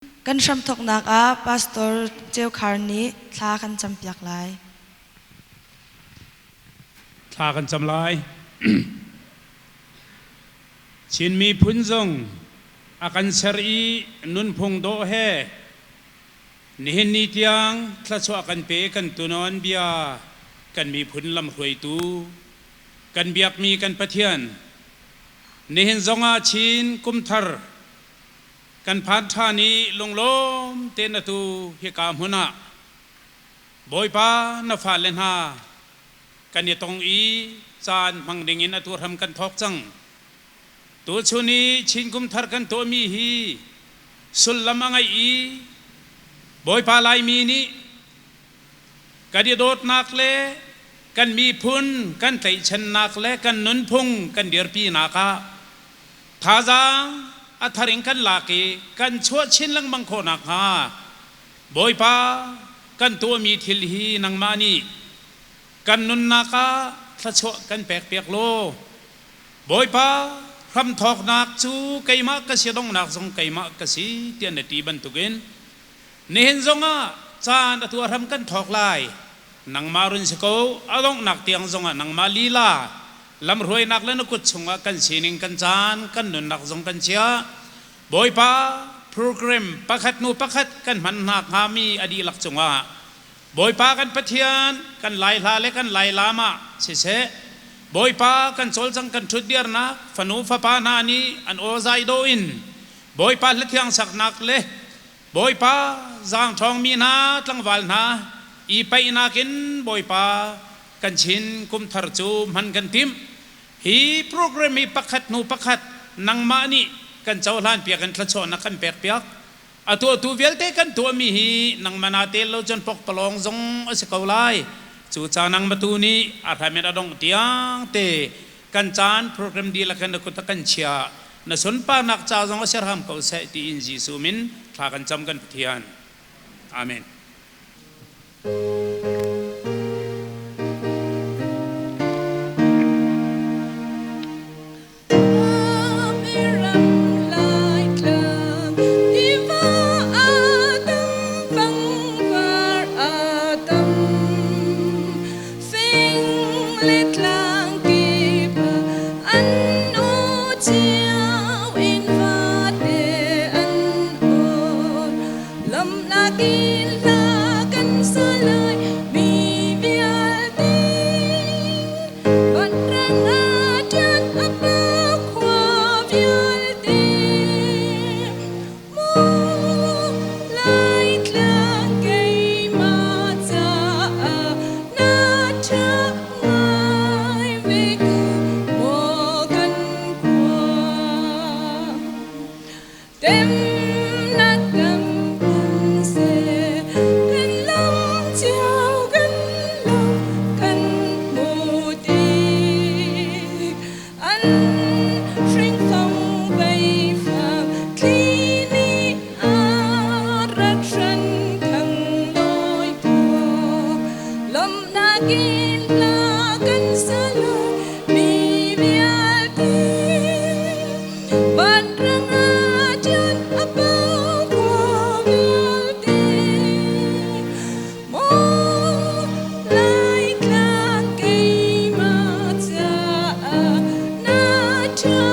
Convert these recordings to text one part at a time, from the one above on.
Kan hramthawknak ah Pastor Ceu Khar nih thla kan campiak lai. Thla kan cam lai. Chin miphun zong a kan ser i nunphung dawh he nihin ni tiang thluachuah kan pe kan tunawn bia kan miphun lamhruaitu kan biakmi kan Pathian nihin zongah Chin kumthar Kan phan ṭhan i lunglawm tein atu hika hmun ah Bawipa na fale hna kan i tong i caan hmang dingin atu hram kan thawk cang. Tuchun i Chin Kum Thar kan tuahmi hi sullam a ngeih i Bawipa Laimi nih kan i dawtnak le kan miphun kan tlaihchannak le kan nunphung kan dirpinak ah Thazaang a thar in kan lak i kan chuah chin lengmang khawh nakhnga Bawipa kan tuahmi thil hi nangmah nih kan nunnak ah thluachuah kan pekpiak law Bawipa hramthawknak cu keimah ka si donghnak zong keimah ka si tiah na ti bantukin nihin zongah caan a tuah hram kan thawk lai nangmah run si ko a donghnak tiang zongah nangmah lila lamhruainak le na kut chungah kan sining kan caan kan nunnak zong kan chiah Bawipa program pakhat hnu pakhat kan hman hna hngami a dihlak cungah Bawipa kan Pathian kan Lai hla le kan Lai laam ah siseh Bawipa kan cawlcang kan ṭhutdirnak fanu fapa hna nih an aw zai dawh in Bawipa hlathiang saknak le Bawipa zaangṭhawngmi hna tlangval hna i paihnak in Bawipa kan Chin kumthar cu hman kan timh. Hi program hi pakhat hnu pakhat nangmah nih kan cohlan piak in thluachuahnak kan pek piak. A tuahtu vialte kan tuahmi hi nangmah naa tel lo cun pokpalawng zong a si ko lai. Cu ca nangmah tu nih a hram in a dongh tiang te kan caan program dihlak in na kut a kan chiah. Na sunparnak ca zong a si hram ko seh tiin Jesuh min thla kan cam kan Pathian. Amen. Lamnak in hla kan sa lai mi vialte Vanrang ah ṭian a pau khua vialte Maw Laitlang keimah caah na ṭha ngai ve ko maw kan khua. Temnak kan kan seh, kan lam cio kan lo kan hmu tik. An hringfang veifang thli nih a rak hran thang nawi thawk. Lawmhnak in hla kan sa lai mi vialte. Vanrang ah ṭian a pau khua vialte. Maw Laitlang keimah caah na ṭha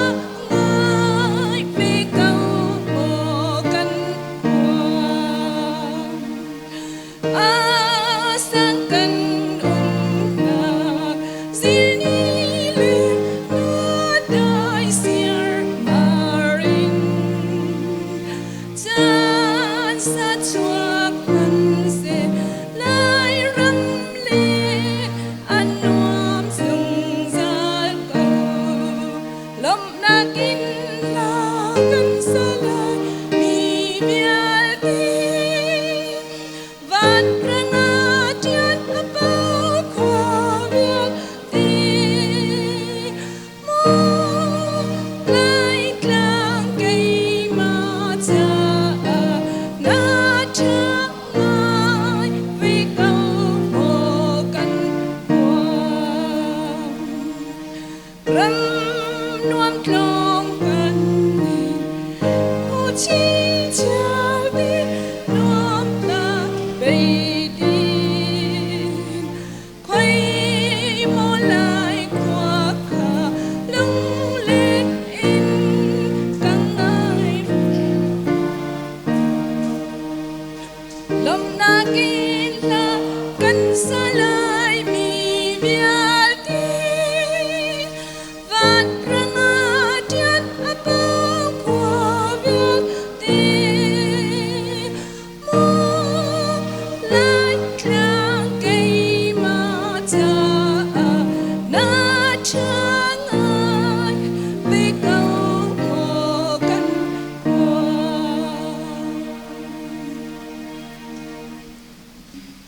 ngai ve ko maw kan khua. A sang kan umnak zilni le na dai siarmar in caan sa chuak hmanhseh Lairam le a nuam zungzal ko. Lawmhnak in hla kan sa lai mi vialte vanrang ah ṭian a pau khua vialte maw Laitlang keimah caah na ṭha ngai ve ko maw kan khua. Ram nuam tlawng kan in khuachi chiau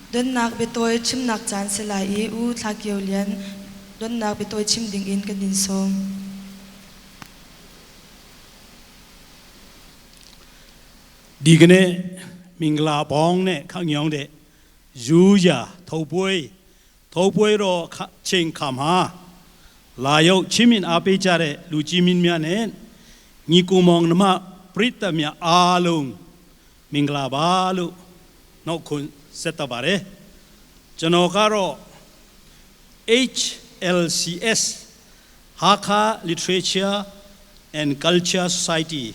Donnak biatawi chimnak caan si lai i U Thla Kio Lian donnak biatawi chim dingin kan in sawm. ဒီကနေ့မင်္ဂလာပေါင်းနဲ့ခန့်ညောင်းတဲ့ယူရာထုတ်ပွဲထုတ်ပွဲတော့ချိန်ခါမှာလာရောက်ချင်းမြင်အားပေးကြတဲ့လူကြီးမင်းများနဲ့ညီကိုမောင်နှမပရိသတ်များအားလုံးမင်္ဂလာပါလို့နောက်ခွန်းဆက်တပါတယ်ကျွန်တော်ကတော့ HLCS Hakha Literature and Culture Society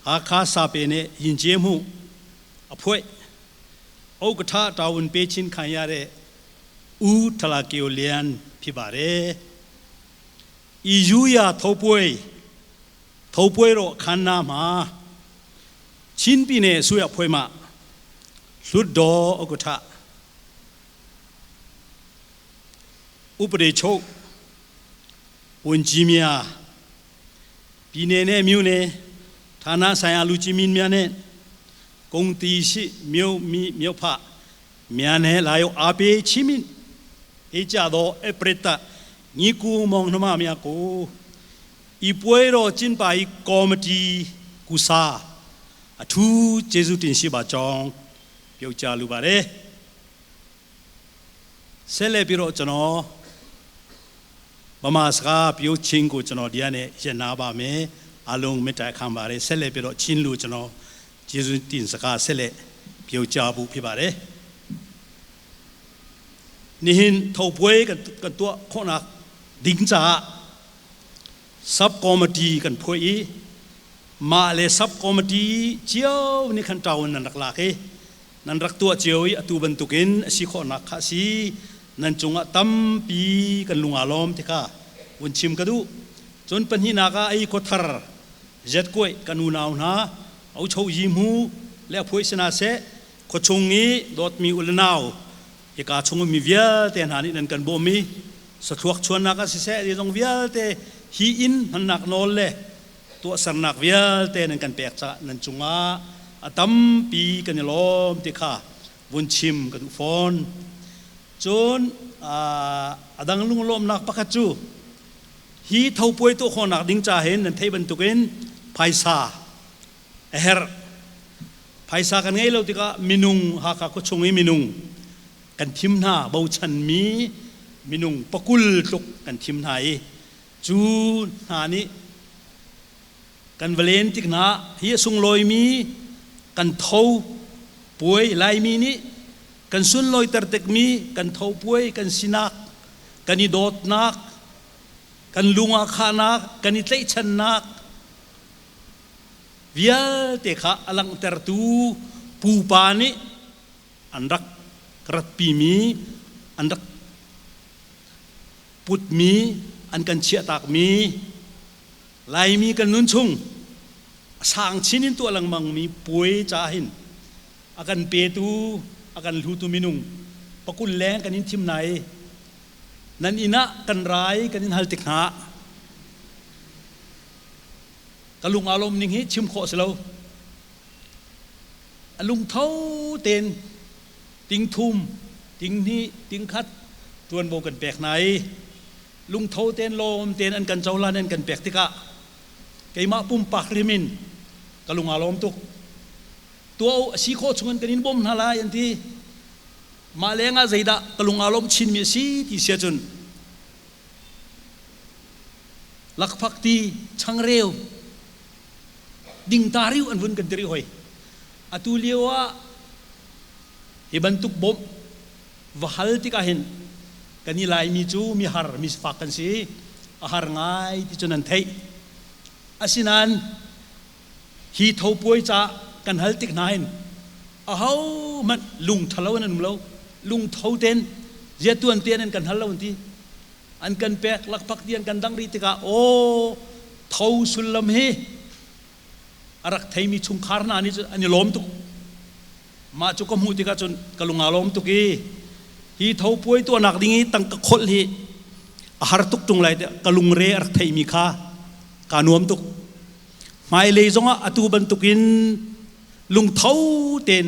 ဟာခါစာပေနဲ့ယဉ်ကျေးမှုအဖွဲ့ဥက္ကဋ္ဌတာဝန်ပေးခြင်းခံရတဲ့ဦးထလာကီယိုလျန်ဖြစ်ပါတယ်။ဤယူရထုတ်ပွဲထုတ်ပွဲတော့ခန္ဓာမှာချင်းပြည်နယ်အစိုးရဖွဲ့မှလွတ်တော်ဥက္ကဋ္ဌဥပဒေချုပ်ဝန်ကြီးများပြည်နယ်နဲ့မြို့နယ်ဌာနဆိုင်ရာလူကြီးမင်းများနဲ့ဂုံတီရှိမြို့မိမြို့ဖများနဲ့လာရောက်အားပေးချီးမြှင့်ပေးကြသောအပရိတညီကူမောင်နှမများကိုဤပွဲတော်ကျင်းပ၏ကော်မတီကုစားအထူးကျေးဇူးတင်ရှိပါကြောင်းပြောကြားလိုပါတယ်ဆက်လက်ပြီးတော့ကျွန်တော်ဗမာစကားပြောချင်းကိုကျွန်တော်ဒီကနေ့ရပ်နာပါမယ်အလုံးမေတ္တာခံပါတယ်ဆက်လက်ပြီးတော့ချင်းလူကျွန်တော်ကျေးဇူးတင်စကားဆက်လက်ပြောကြားဖို့ဖြစ်ပါတယ် nihin thopui kan kan tua khonak ding cha sub committee kan phoi i ma le sub committee chiao ni khan taun nan rak lak i nan rak tua chiao i atu bantukin asi khonak kha si nan chungah tampi kan lunga lom te kha vun chim ka du cun pahnih nak ah ei khuathar jet kuai kan unau hna au cho yi mu le phoi sina se khuachung i dawtmi ulanau hika chung mi vialte hna nih nan kan bawm i sathluak chuannak ah siseh zeizong vialte hi inn hmannak nawl le tuahsernak vialte nan kan pek caah nan cungah a tampi kan i lawm ti kha vun chim ka duh fawn. Cun a dang lunglawmnak pakhat cu hi thopuai tuah khawhnak ding ca hin nan theih bantukin phaisa a herh. Phaisa kan ngeih lo tikah minung Hakha khuachung i minung kan thim hna bochanmi minung pakul tluk kan thim hna i cu hna nih kan va len tik hna hi a sunglawimi kan tho puai Laimi nih kan sunlawiter tikmi kan tho puai kan sinak kan i dawtnak kan lung ah khahnak kan i tlaihchannak vialte kha a langhtertu pupa nih an rak ratpimi an rak putmi an kan chiahtakmi Laimi kan nun chung a sang chin in tuah lengmangmi puai ca hin a kan petu a kan hlutu minung pakul leng kan in thim nai nan inn ah kan rai kan in hal tik hna ka lung aa lawm ning hi chim khawh si lo a lungtho tein ting thum ting hnih ting khat ṭuanvo kan pek hna i lungtho tein lawm tein an kan cohlan an kan pek tikah keimah pumpak hrim in ka lung aa lawm tuk tuah u a si khawh chung in kan in bawm hna lai an ti mah lengah zeidah ka lung aa lawm chinmi a si ti si ahcun Lakphakti changreu dingtariu an vun kan ti rih hoi. Atu lio ah hi bantuk bawmh va hal tikah hin kan i Laimi cu mi har mi sifak kan si. A har ngai ti cu nan theih. Asinain hi thopuai ca kan hal tik hna hin ahohmanh lung ṭhalo in an um lo. Lungtho tein ziatuan tein an kan hal lo an ti. An kan pek lakphak ti an kan dang rih tikah aw tho sullam hi a rak theimi chungkhar hna nih cun an i lawm tuk. Mah cu ka hmuh tikah cun ka lung aa lawm tuk i hi tho puai tuahnak ding i tangka kholh hi a har tuk ṭung lai tiah ka lungre a rak theimi kha kaa nuam tuk. Hmailei zongah atu bantukin lungtho tein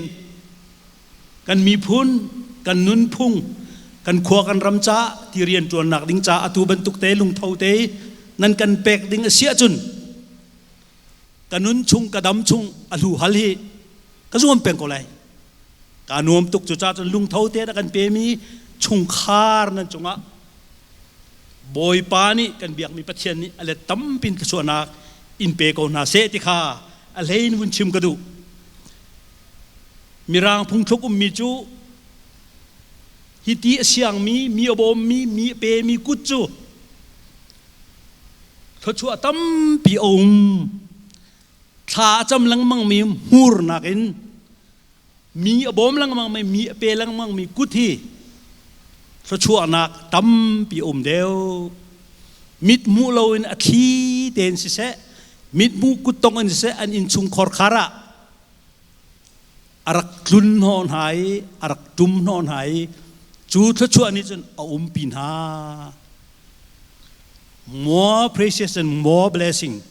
kan miphun kan nunphung, kan khua kan ram ca ti rianṭuannak ding ca atu bantuk te lungtho te nan kan pek ding a si ahcun ka nun chung ka dam chung a hlu hal hi ka zuam peng ko lai. Ka nuam tuk. Cucaah cun lungtho te na kan pemi chungkhar nan cungah Bawipa nih kan biakmi Pathian nih a let tampin thluachuahnak in pe ko hna seh ti kha a hlei in vun chim ka duh. Mirang phungthluk ummi cu hiti a siangmi, mi a bawmmi, mi a pemi kut cu thluachuah tampi a um. Thla a cam lengmangmi hmur nakin mi a bawm lengmangmi, mi a pe lengmangmi kut hi thluachuahnak tampi a um deuh. Mit hmuh loin a thli tein siseh, mit hmuh kuttong in siseh an innchung khorkhar ah a rak tlun hnawh hna i a rak ṭum hnawh hna i cu thluachuah nih cun a umpi hna. More precious and more blessing,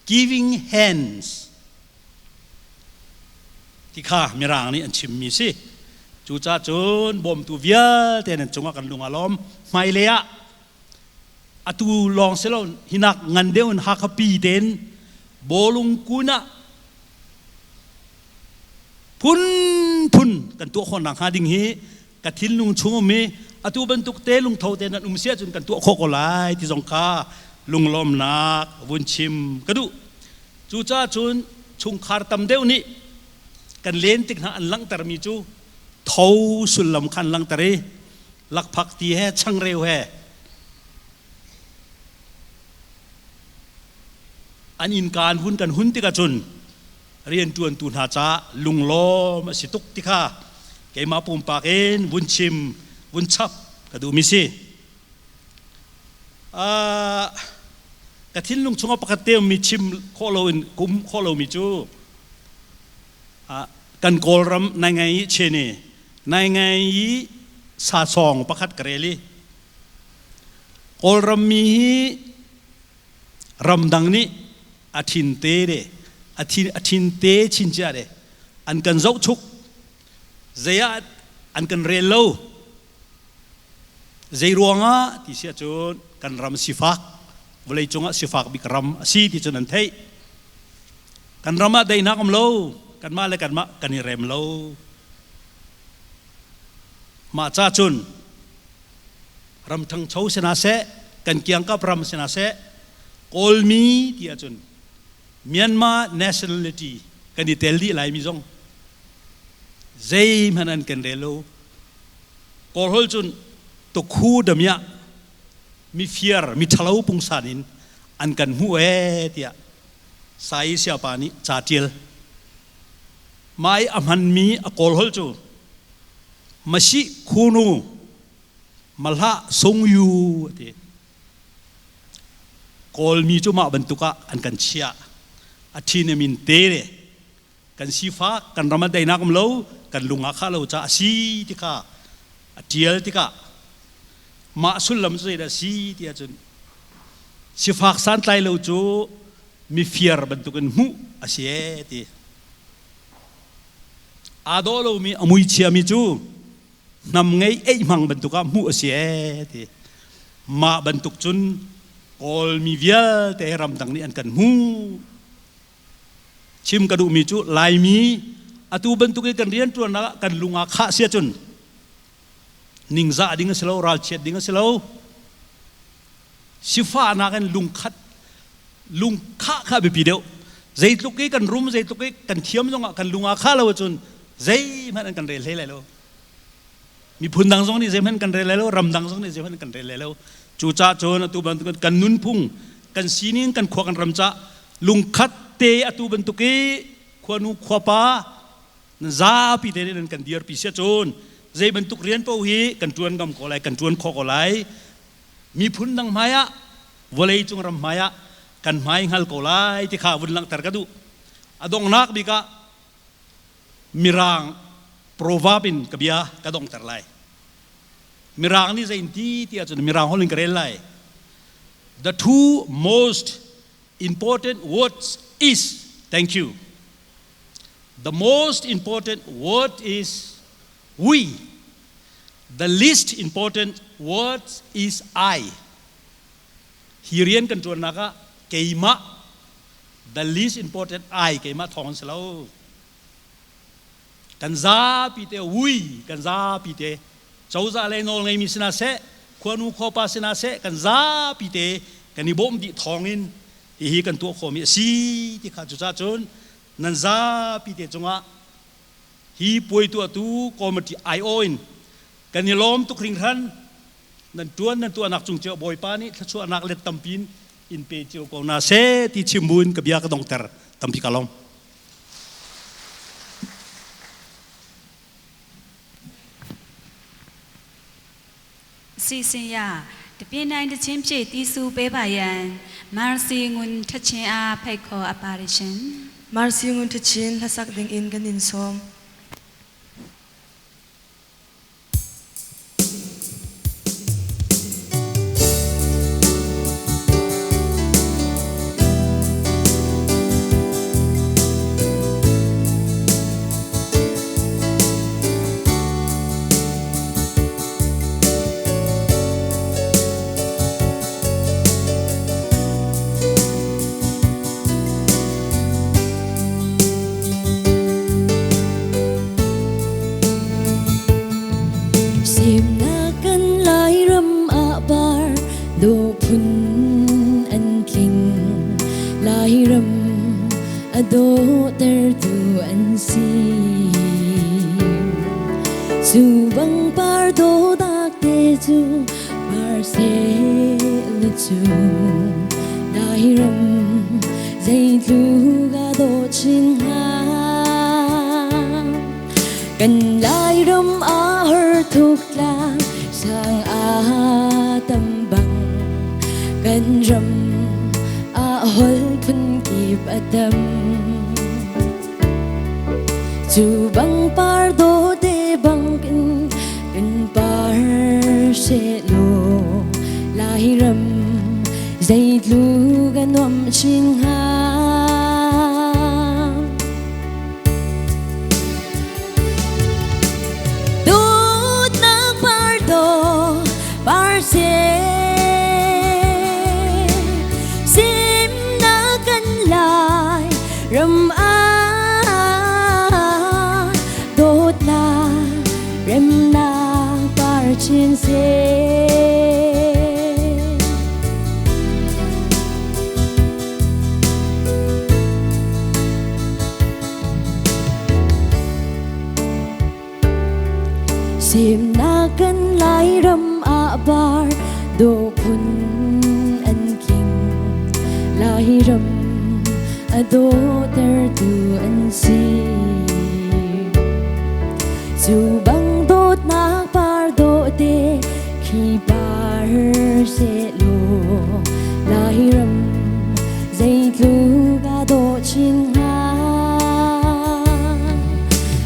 giving hands ti kha Mirang nih an chimmi si. Cucaah cun bawmtu vialte nan cungah kan lung a lawm. Hmailei ah atu lawng si lo hinak ngan deuh in Hakha pi tein bawlung kun ah phunphun kan tuah khawh nakhnga ding hi ka thinlung chung um i atu bantuk te lungtho te nan um si ahcun kan tuah khawh ko lai ti zong kha lunglawmnak vun chim ka duh. Cucaah cun chungkhar tam deuh nih kan len tik hna an langhtermi cu tho sullam kha an langhter i lakphak ti he changreu he an innka an hun kan hun tikah cun rianṭuantu hna caah lunglawm a si tuk ti kha keimah pumpak in vun chim vun chap ka duhmi si. Ka thinlung chungah pakhat te ummi chim khawh loin kum khawh lomi cu kan Kawlram nai ngai i chene nai ngai i sasawng pakhat ka rel i Kawlram mi hi ramdang nih a thin te de a thin a thin te chin cia de an kan zohchuk, zei ah an kan rel lo. Zei ruangah ti si ahcun kan ram sifak, vawlei cungah sifak bik ram a si ti cun an theih. Kan ram ah daihnak um lo, kanmah le kanmah kan i rem lo. Mah ca cun ram ṭhangcho si hna seh, kan kiangkap ram si hna seh, Kawlmi ti ahcun Myanmar nationality kan i tel dih laimi zong zeihmanh an kan rel lo. Kawlholh cun tukhu damiah mifiar miṭhalo pungsan in an kan hmuh ee tiah Sai Siapa nih ca ṭial. Mah i a hmanmi a Kawlholh cu Masih Khunu Mahlah Sungyu a ti. Kawlmi cu mah bantuk ah an kan chiah. A ṭhin a min te le kan sifak, kan ram a deinak um lo, kan lung ah khah lo caah a si ti kha a ṭial tikah mah sullam cu zeidah a si ti ahcun sifak santlai lo cu mifiar bantukin hmuh a si ee ti. Aa dawh lomi a mui chiami cu hnam ngei eih hmang bantuk ah hmuh a si ee ti. Mah bantuk cun Kawlmi vialte ramdang nih an kan hmuh. Chim ka duhmi cu Laimi atu bantuk i kan rianṭuannak ah kan lung aa khah si ahcun ningzah ding a si lo, ralchiat ding a si lo. Sifahnak in lungkhat lungkhah kha biapi deuh. Zeitluk i kan rum, zeitluk i kan thiam zongah kan lung aa khah lo ahcun zeihmanh an kan rel hlei lai lo. Miphun dang zong nih zeihmanh kan rel lai lo, ramdang zong nih zeihmanh kan rel lai lo. Cucaah cun atu bantuk kan nunphung, kan sining, kan khua kan ram ca lungkhat te atu bantuk i khuanu khuapa nan zapi te nih nan kan dirpi sia cun zei bantuk rian paoh hi kan ṭuan ngam ko lai, kan ṭuan khawh ko lai. Miphun dang hmai ah, vawlei cung ram hmai ah kan hmai hngal ko lai ti kha vun langhter ka duh. A donghnak bik ah Mirang proverb in ka bia ka donghter lai. Mirang nih zei in ti ti ahcun Mirang holh in ka rel lai. The two most important words is thank you. The most important word is we. The least important word is I. Hi rian kan ṭuannak ah keimah, the least important I, keimah thawng an si lo. Kan zapi te ui, kan zapi te cozah lei nawl ngeimi sinah seh, khuanu khuapa sinah seh, kan zapi te kan i bawmh dih thawngin hihi kan tuah khawhmi a si ti kha. Cucaah cun nan zapi te cungah hi puai tuahtu committee aiawh in kan i lawm tuk hringhran. Nan tuan nan tuahnak cung cio Bawipa nih thluachuahnak let tampi in in pe cio ko na seh ti chim buin ka bia ka dongter. Tampi ka lawm. စီစဉ်ရတပြင်းတိုင်းတချင်းဖြစ်တီးဆူပေးပါရန်မာစီငွန်းထချင်းအားဖိတ်ခေါ်အပ်ပါတယ်ရှင် Marcy Ngun Thachin hlasak ding in kan in sawm. Semnak kan Lairam ah par dawh phun an tling. Lairam a dawhtertu an si. Cu bang par dawhnak te cu par seh le cu Lairam zeitluk a dawh chin hnga. Kan Lairam ah har thuk tlang sang a tam bang, kan ram ah hol phun kip a tam. Cu bang par dawh te bang in kan par seh law Lairam zeitluk a nuamh chin hnga. Dawtnak par dawh par seh, semnak kan Lai ram ah dawtnak remnak par chin seh. Semnak kan Lairam ah par dawh phun an tling. Lairam a dawhtertu an si. Cu bang dawtnak par dawh te khi par seh law Lairam zeitluk a dawh chin hnga.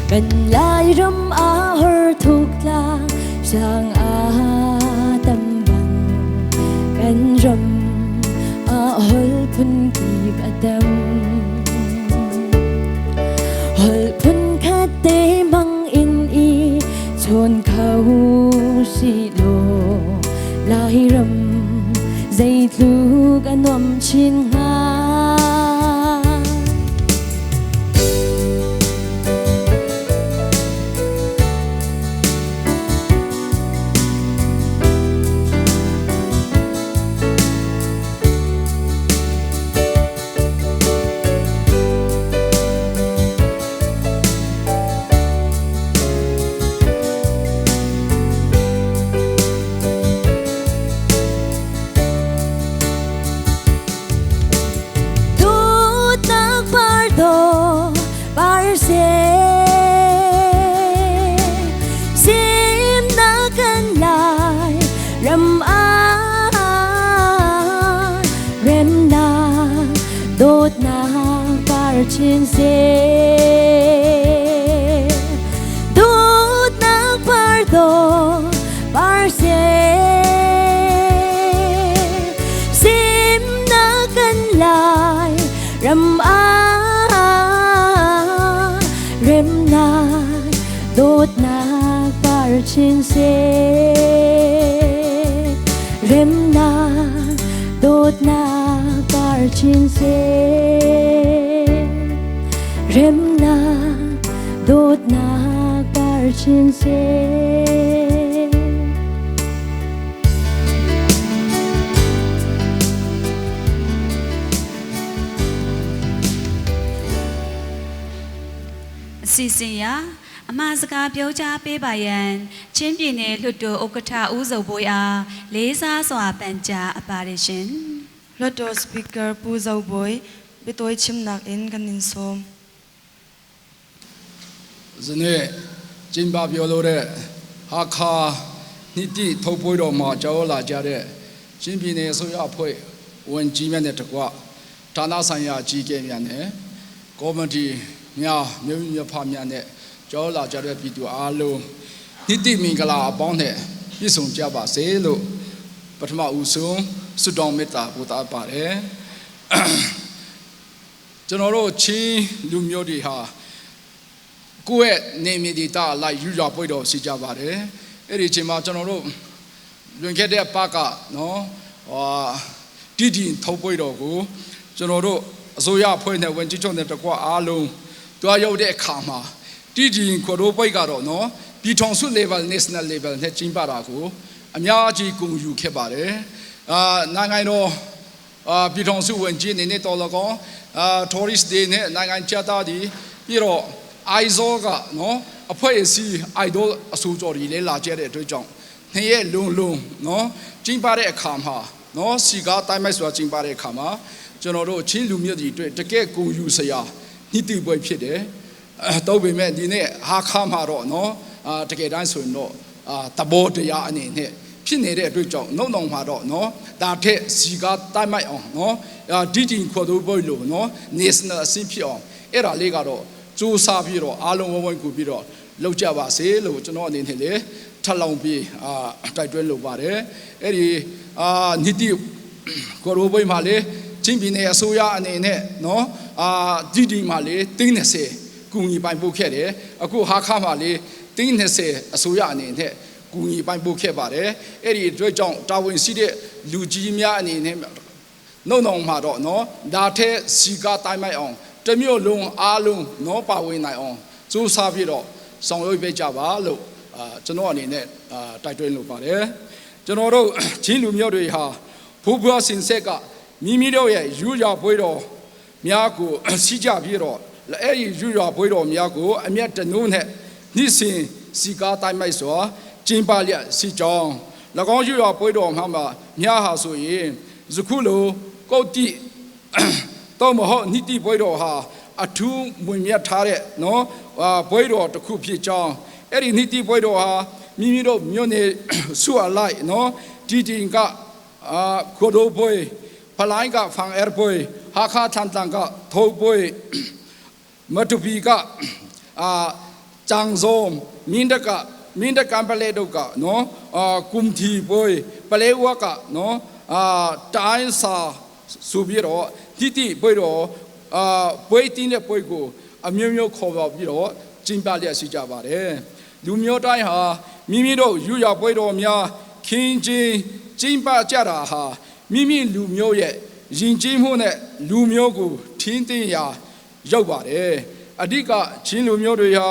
Kan Lairam ah har thuk tlang sang a tam bang, kan ram ah hol phun kip a tam. Hol phun khat te mang in i chawn kho si law Lairam zeitluk a nuam chin hnga. Dawtnak par dawh par seh, semnak kan Lai ram ah remnak dawtnak par chin seh. Dawtnak par dawh par seh, semnak kan Lai ram ah remnak dawtnak par par chin seh. Remnak dawtnak par chin seh. Remnak dawtnak par chin seh. အစီအစဉ်ရအမှားစကားပြောကြားပေးပါရန်ချင်းပြည်နယ်လွှတ်တော်ဥက္ကဋ္ဌဦးစုံဘွေအားလေးစားစွာပန်ကြားအပ်ပါတယ်ရှင် Hluttaw Speaker Pu Zo Bawi biatawi chimnak in kan in sawm. ဇနေ့ကျင်းပပြောလို့တဲ့ဟာခါနိတိထုတ်ပွေးတော်မှာကြောလာကြတဲ့ချင်းပြည်နယ်အစိုးရအဖွဲ့ဝန်ကြီးများနဲ့တကွဌာနဆိုင်ရာကြီးကဲများနဲ့ကော်မတီများမြို့မြို့ဖများနဲ့ကြောလာကြတဲ့ပြည်သူအားလုံးနိတိမင်္ဂလာအပေါင်းနဲ့ပြည့်စုံကြပါစေလို့ပထမဦးဆုံးဆုတောင်းမေတ္တာပို့သပါတယ်ကျွန်တော်တို့ချင်းလူမျိုးတွေဟာ ကိုယ့်ရဲ့နေမြေဒေတာအလိုက်ယူရပွေတော်ရှိကြပါတယ်အဲ့ဒီအချိန်မှာကျွန်တော်တို့လွန်ခဲ့တဲ့ပတ်ကနော်ဟာတိတိထုတ်ပွေတော်ကိုကျွန်တော်တို့အစိုးရဖွဲ့နေဝင်ကြီးချုံတဲ့တကွအားလုံးတွားရောက်တဲ့အခါမှာတိတိခေါ်တို့ပွေကတော့နော်ပြည်ထောင်စု level national level နဲ့ကျင်းပတာကိုအများကြီးဂုဏ်ယူခဲ့ပါတယ်အာနိုင်ငံတော်အာပြည်ထောင်စုဝင်ကြီးအနေနဲ့တော်လကောင်အာ tourist တွေနဲ့နိုင်ငံခြားသားတွေပြီးတော့ အိုင်ဇောကနော်အဖွဲ့အစည်းအိုင်ဒိုအဆူကြော်တွေလည်းလာကြတဲ့အတွက်ကြောင့်နှစ်ရက်လုံးလုံးနော်ကျင်းပတဲ့အခါမှာနော်စီကားတိုင်းမိုက်ဆိုတာကျင်းပတဲ့အခါမှာကျွန်တော်တို့ချင်းလူမျိုးတွေအတွက်တကယ်ကိုယူစရာနှိတိပွဲဖြစ်တယ်အဲတော့ပေမဲ့ဒီနေ့ဟာခါမှာတော့နော်အာတကယ်တမ်းဆိုရင်တော့အာတဘောတရားအနေနဲ့ဖြစ်နေတဲ့အတွက်ကြောင့်နှုတ်နှောင်မှာတော့နော်ဒါထက်စီကားတိုင်းမိုက်အောင်နော်အာဒီတင်ခေါ်တို့ပွဲလို့နော် national အဆင့်ဖြစ်အောင်အဲ့ဒါလေးကတော့ စူးစမ်းပြီးတော့အားလုံးဝန်းဝန်းကူပြီးတော့လောက်ကြပါစေလို့ကျွန်တော်အနေနဲ့လေထပ်လောင်းပြီးအာတိုက်တွဲလုပ်ပါတယ်အဲ့ဒီအာနိတိကိုရိုဘိုင်မှာလေချင်းပြည်နယ်အစိုးရအနေနဲ့နော်အာဒီဒီမှာလေတင်း20ကူညီပိုင်ပို့ခဲ့တယ်အခုဟာခါမှာလေတင်း20အစိုးရအနေနဲ့ကူညီပိုင်ပို့ခဲ့ပါတယ်အဲ့ဒီအတွက်ကြောင့်တာဝန်ရှိတဲ့လူကြီးများအနေနဲ့နှုတ်နှောင်မှာတော့နော်ဒါထက်စီကားတိုင်းမိုက်အောင်တမျိုးလုံးအားလုံးနော်ပါဝင်နိုင်အောင်စူးစမ်းပြီးတော့ဆောင်ရွက်ပေးကြပါလို့အာကျွန်တော်အနေနဲ့အာတိုက်တွန်းလိုပါတယ်ကျွန်တော်တို့ချင်းလူမျိုးတွေဟာဖူးဖွားစင်ဆက်ကမိမိတို့ရဲ့ယူရပွေးတော်များကိုစီးကြပြီးတော့အဲ့ဒီယူရပွေးတော်များကိုအမျက်တနုနဲ့နှိစင်စီကားတိုင်းမိုက်စွာကျင်းပလျက်စီကြောင်း၎င်းယူရပွေးတော်မှာမြားဟာဆိုရင်ယခုလိုကုတ်တိတော့မဟုတ်နိတိပွဲတော်ဟာအထူးဝင်မြတ်ထားတဲ့နော်ဟာပွဲတော်တစ်ခုဖြစ်ကြောင်းအဲ့ဒီနိတိပွဲတော်ဟာမိမိတို့မြို့နယ်ဆုအလိုက်နော်တီတင်ကအာခိုဒိုပွဲဖလိုင်းကဖန်အဲပွဲဟာခါထန်တန်ကထိုးပွဲမတူပီကအာចางဇုံမင်းတကမင်းတကံပလေတို့ကနော်အာကုမ်တီပွဲပလေဝကနော်အာတိုင်းစာဆိုပြီးတော့တိတိပွဲတော်အာပွဲတင်းတဲ့ပွဲကိုအမျိုးမျိုးခေါ်ပါပြီးတော့ကျင်းပလျက်ရှိကြပါတယ်လူမျိုးတိုင်းဟာမိမိတို့ယူရပွဲတော်များခင်းချင်းကျင်းပကြတာဟာမိမိလူမျိုးရဲ့ယဉ်ကျေးမှုနဲ့လူမျိုးကိုထင်းသိရာရောက်ပါတယ်အဓိကချင်းလူမျိုးတွေဟာ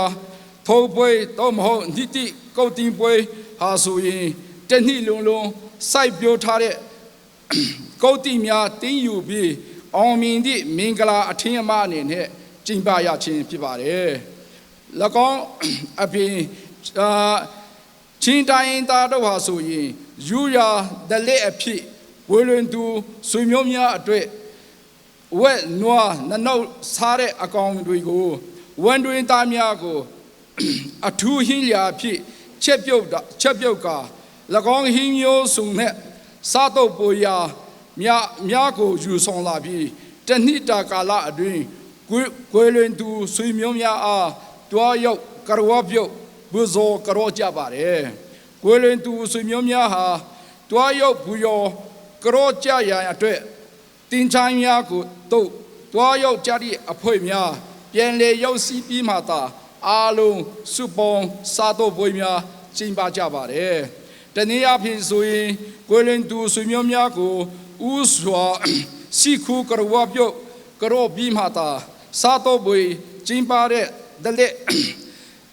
ထိုးပွဲတော့မဟုတ်နိတိကုတ်တင်ပွဲဟာဆိုရင်တနှစ်လုံးလုံးစိုက်ပျိုးထားတဲ့ ကောတိများတင်းယူပြီးအောင်မြင်သည့်မင်္ဂလာအထင်းအမအနေနဲ့ကျင့်ပရခြင်းဖြစ်ပါတယ်။၎င်းအပြင်အာချင်းတိုင်းသားတို့ဟာဆိုရင်ယူရာဒလက်အဖြစ်ဝေလွင်သူဆွေမျိုးများအတွက်ဝက်နွားနနောက်စားတဲ့အကောင်တွေကိုဝန်တွင်သားများကိုအထူးဟင်းလျာဖြစ်ချက်ပြုတ်တာချက်ပြုတ်က၎င်းဟင်းမျိုးစုံနဲ့စားတော့ပေါ်ရာမြမြကိုယူဆောင်လာပြီးတဏိတာကာလအတွင်းကွွေလွင်သူဆွေမျိုးများအားတွားရောက်ကရောပြုတ်ဘူဇောကရောကြပါတယ်ကွေလွင်သူဆွေမျိုးများဟာတွားရောက်ဘူယောကရောကြရန်အတွက်တင်ချိုင်းများကိုတုတ်တွားရောက်ကြသည့်အဖွဲ့များပြန်လေရောက်စီးပြီးမှသာအားလုံးစုပေါင်းစားတော့ပွဲများ ကျင်းပကြပါတယ်။တနည်းအားဖြင့်ဆိုရင်ကွယ်လွန်သူဆွေမျိုးများကိုဥစွာစီခုကရဝပြုတ်ကရောပြီးမှသာစားတော့ပွေကျင်းပတဲ့ဒလက်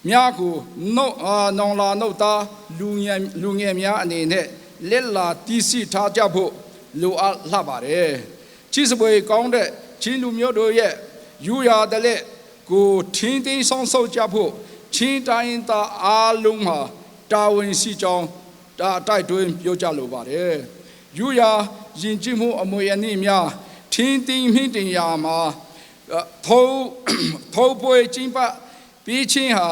များကိုနှုတ်အာနောင်လာနှုတ်သားလူငယ်လူငယ်များအနေနဲ့လက်လာတီးစီထားကြဖို့လိုအပ်လှပါတယ်။ချစ်စပွေကောင်းတဲ့ချင်းလူမျိုးတို့ရဲ့ယူရာတဲ့လက်ကိုထင်းသိမ်းဆောင်ဆုပ်ကြဖို့ချင်းတိုင်းသားအားလုံးမှာတာဝန်ရှိကြောင်းဒါတိုက်တွန်းပြောကြလိုပါတယ်။ယူရာယဉ်ကျေးမှုအမွေအနှစ်များထင်းသိမ်းမြင့်တင်ရာမှာထိုးထိုးပွဲချင်းပပြီးချင်းဟာ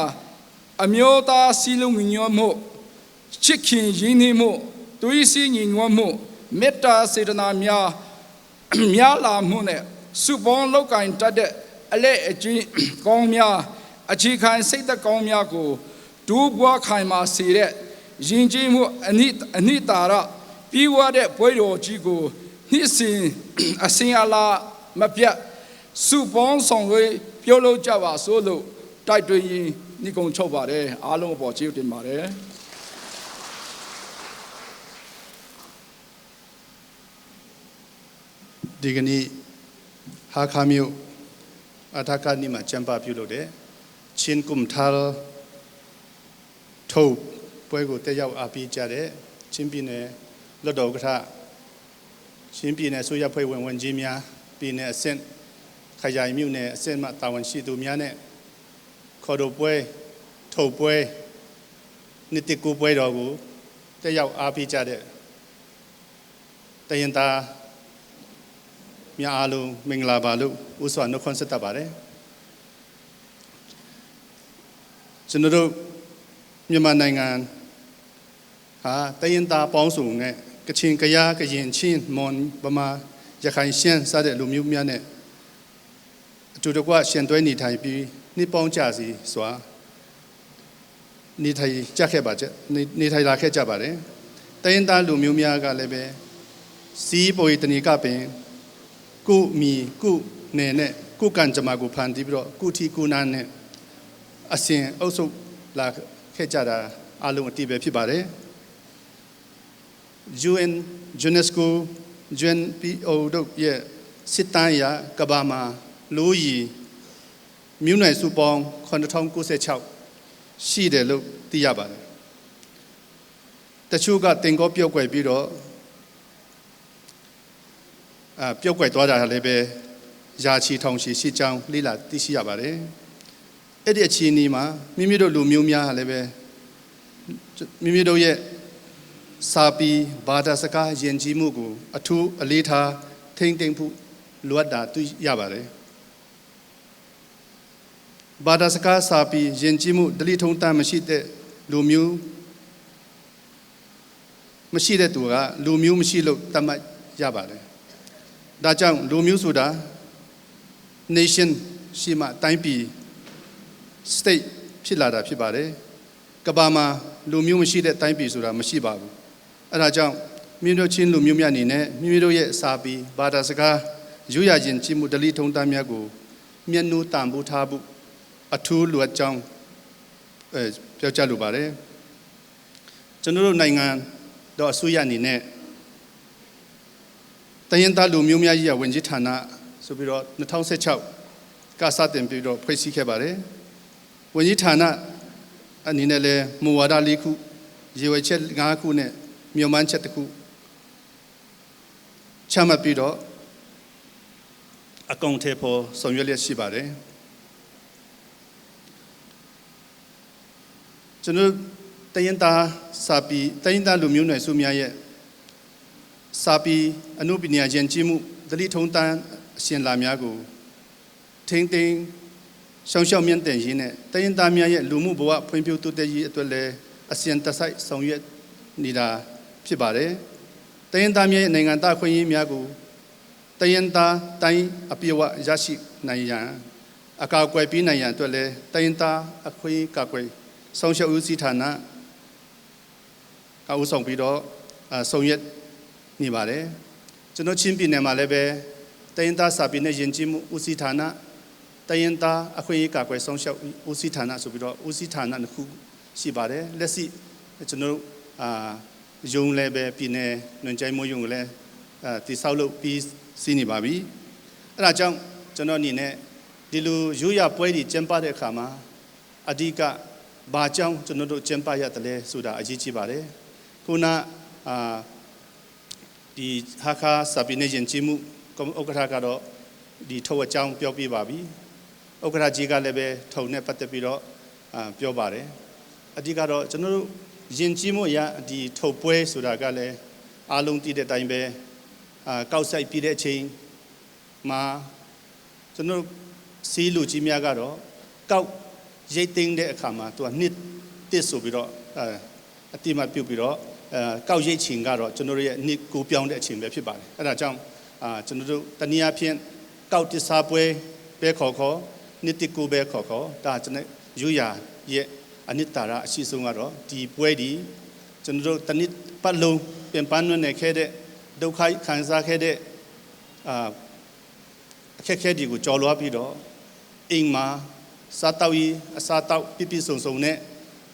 အမျိုးသားစီလုံးညွတ်မှုချစ်ခင်ရင်းနှီးမှုတွေးစီညီညွတ်မှုမေတ္တာစေတနာများများလာမှုနဲ့စုပေါင်းလောက်ကင်တတ်တဲ့အလက်အကျဉ်းကောင်းများအခြေခံစိတ်သက်ကောင်းများကိုဒူးပွားခိုင်မာစေတဲ့ယဉ်ကျေးမှုအနိအနိတာရပြီးွားတဲ့ပွဲတော်ကြီးကိုနှစ်စဉ်အစဉ်အလာမပြတ်စုပေါင်းဆောင်ရွက်ပြုလုပ်ကြပါစို့လို့တိုက်တွန်းရင်နိဂုံချုပ်ပါတယ်အားလုံးအပေါ်ကျေးဇူးတင်ပါတယ် ဒီကနေ့ဟာခါမြို့အထာကနိမှာကျင်းပပြုလုပ်တဲ့ချင်းကုမ်ထာလ်ထုတ်ပွဲကိုတက်ရောက်အားပေးကြတဲ့ချင်းပြည်နယ်လွတ်တော်ကထချင်းပြည်နယ်ဆိုရဖွဲ့ဝင်ဝင်ကြီးများပြည်နယ်အဆင့်ခရိုင်မြို့နယ်အဆင့်မှတာဝန်ရှိသူများနဲ့ခေါ်တော်ပွဲထုတ်ပွဲနှစ်တကူပွဲတော်ကိုတက်ရောက်အားပေးကြတဲ့တရင်သား များအားလုံးမင်္ဂလာပါလို့ဥစွာနှုတ်ခွန်းဆက်တတ်ပါတယ်ကျွန်တော်တို့မြန်မာနိုင်ငံဟာတရင်သားပေါင်းစုံနဲ့ကချင်ကယားကရင်ချင်းမွန်ဗမာရခိုင်ရှမ်းစတဲ့လူမျိုးများနဲ့အတူတကွရှင်တွဲနေထိုင်ပြီးနှစ်ပေါင်းကြစီစွာနေထိုင်ကြခဲ့ပါကြနေထိုင်လာခဲ့ကြပါတယ်တရင်သားလူမျိုးများကလည်းပဲစီးပွေတဏီကပင် ကုမီကုနယ်နဲ့ကုကံကြမ္မာကိုဖန်တီးပြီးတော့ကုထီကုနာနဲ့အစဉ်အုပ်စုလာခဲ့ကြတာအလုံးအတိပဲဖြစ်ပါတယ် UN UNESCO UNPO တို့ရဲ့စစ်တမ်းအရကမ္ဘာမှာလူကြီးမြို့နယ်စုပေါင်း9096ရှိတယ်လို့သိရပါတယ်တချို့ကတင်ကောပြုတ်ကွယ်ပြီးတော့ အပြုတ်ကွယ်သွားတာလည်းပဲရာချီထောင်ချီရှိကြောင်းလေ့လာသိရှိရပါတယ်အဲ့ဒီအခြေအနေမှာမိမိတို့လူမျိုးများဟာလည်းပဲမိမိတို့ရဲ့စာပီဘာသာစကားယဉ်ကျေးမှုကိုအထူးအလေးထားထိန်းသိမ်းဖို့လိုအပ်တာတွေ့ရပါတယ်ဘာသာစကားစာပီယဉ်ကျေးမှုဒလိထုံးတမ်းမရှိတဲ့လူမျိုးမရှိတဲ့သူကလူမျိုးမရှိလို့သတ်မှတ်ရပါတယ် ဒါကြောင့်လူမျိုးဆိုတာ nation ရှိမှတိုင်းပြည် state ဖြစ်လာတာဖြစ်ပါတယ်ကမ္ဘာမှာလူမျိုးမရှိတဲ့တိုင်းပြည်ဆိုတာမရှိပါဘူးအဲဒါကြောင့်မိမိတို့ချင်းလူမျိုးများအနေနဲ့မိမိတို့ရဲ့စာပေဘာသာစကားရိုးရာယဉ်ကျေးမှုဒလိထုံးတမ်းများကိုမျက်နှာတန်ဖိုးထားဖို့အထူးလိုအပ်ကြောင်းအဲပြောကြားလိုပါတယ်ကျွန်တော်တို့နိုင်ငံတော့အစိုးရအနေနဲ့ တရင်သားလူမျိုးများကြီးရဝင်ကြီးဌာနဆိုပြီးတော့2016ကစတင်ပြီးတော့ဖွဲ့စည်းခဲ့ပါတယ်ဝင်ကြီးဌာနအနေနဲ့လည်းမူဝါဒ၄ခုရေဝဲချက်၅ခုနဲ့မြုံမှန်းချက်တစ်ခုချမှတ်ပြီးတော့အကောင့်ထဲပေါ်ဆောင်ရွက်လျက်ရှိပါတယ်ကျွန်တော်တရင်သားစာပီတရင်သားလူမျိုးနွယ်စုများရဲ့ စာပီအနုပညာယဉ်ကျေးမှုဒလိထုံးတန်းအရှင်လာများကိုထိန်းသိမ်းရှောင်းရှောင်းမြင့်တင်ရင်းနဲ့တရင်သားများရဲ့လူမှုဘဝဖွံ့ဖြိုးတိုးတက်ရေးအတွက်လည်းအစဉ်တစိုက်ဆောင်ရွက်နေတာဖြစ်ပါတယ်။တရင်သားများရဲ့နိုင်ငံသားခွင့်ရေးများကိုတရင်သားတိုင်းအပြည့်အဝရရှိနိုင်ရန်အကာအကွယ်ပေးနိုင်ရန်အတွက်လည်းတရင်သားအခွင့်အရေးကာကွယ်ဆောင်ရှောက်ဦးစီးဌာနကဦးဆောင်ပြီးတော့ဆောင်ရွက် နေပါတယ်ကျွန်တော်ချင်းပြည်နယ်မှာလည်းပဲတရင်သားစာပေနဲ့ယဉ်ကျေးမှုဦးစီးဌာနတရင်သားအခွင့်အရေးကာကွယ်ဆောင်ရှောက်ဦးစီးဌာနဆိုပြီးတော့ဦးစီးဌာနတစ်ခုရှိပါတယ်လက်ရှိ ကျွန်တော်တို့အာယုံလည်းပဲပြည်နယ်ညွှန်ကြားမှုယုံကလည်းအာတိဆောက်လုပ်ပြီးစီးနေပါပြီအဲ့ဒါကြောင့်ကျွန်တော်အနေနဲ့ဒီလိုရိုးရပွဲတွေကျင်းပတဲ့အခါမှာအဓိကဘာကြောင့်ကျွန်တော်တို့ကျင်းပရတယ်လဲဆိုတာအရေးကြီးပါတယ်ခုနအာဒီဟာခါစာပိနေယဉ်ကျေးမှုဥက္ကဋ္ဌကတော့ဒီထုတ်အကြောင်းပြောပြပါပြီဥက္ကဋ္ဌကြီးကလည်းပဲထုံနဲ့ပတ်သက်ပြီးတော့အာပြောပါတယ်အဓိကတော့ကျွန်တော်တို့ယဉ်ကျေးမှုအရာဒီထုတ်ပွဲဆိုတာကလည်းအားလုံးသိတဲ့အတိုင်းပဲအာကောက်ဆိုင်ပြီးတဲ့အချိန်မှာကျွန်တော်တို့စီးလူကြီးများကတော့ကောက်ရိတ်သိမ်းတဲ့အခါမှာသူကနှစ်တစ်ဆိုပြီးတော့အာအတိမပြုတ်ပြီးတော့အဲကောက်ရိတ်ချိန်ကတော့ကျွန်တော်တို့ရဲ့နှစ်ကိုပြောင်းတဲ့အချိန်ပဲဖြစ်ပါတယ်အဲ့ဒါကြောင့်အာကျွန်တော်တို့တနည်းအားဖြင့်ကောက်တစားပွဲပဲခေါ်ခေါ်နှစ်တစ်ကိုပဲခေါ်ခေါ်ဒါကျွန်တော်ယူရာရဲ့အနှစ်သာရအရှိဆုံးကတော့ဒီပွဲဒီကျွန်တော်တို့တနည်းပတ်လုံးပင်ပန်းနွနေခဲ့တဲ့ဒုက္ခခံစားခဲ့တဲ့အာအခက်အခဲတွေကိုကြော်လွှားပြီးတော့အိမ်မှာစားတောက်ရေးအစားတောက်ပြပြဆုံဆုံနဲ့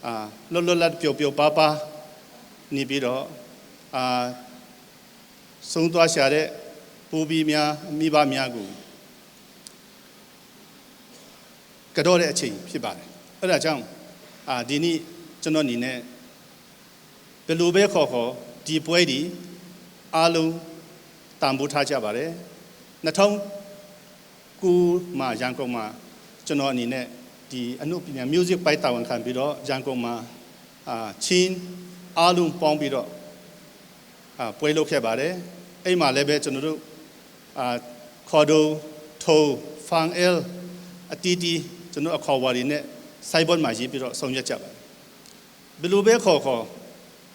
အာလွတ်လွတ်လပ်ပျော်ပျော်ပါပါနေပြီးတော့အာဆုံးသွားရှာတဲ့ပူပြီးများမိဘများကိုကတော့တဲ့အချိန်ဖြစ်ပါတယ်အဲ့ဒါကြောင့်အာဒီနေ့ကျွန်တော်အနေနဲ့ဘယ်လိုပဲခေါ်ခေါ်ဒီပွဲဒီအားလုံးတန်ဖိုးထားကြပါတယ်2009မှာရန်ကုန်မှာကျွန်တော်အနေနဲ့ဒီအနုပညာ music ပိုင်းတာဝန်ခံပြီးတော့ရန်ကုန်မှာအာချင်းအားလုံးပေါင်းပြီးတော့အာပွဲလုပ်ခဲ့ပါတယ်အဲ့မှာလည်းပဲကျွန်တော်တို့အာခေါ်ဒိုထိုဖန်အယ်အတီတီကျွန်တော်အခေါ်ဝါတွေနဲ့စိုက်ဘုတ်မှာရေးပြီးတော့ဆောင်ရွက်ကြပါတယ်ဘယ်လိုပဲခေါ်ခေါ်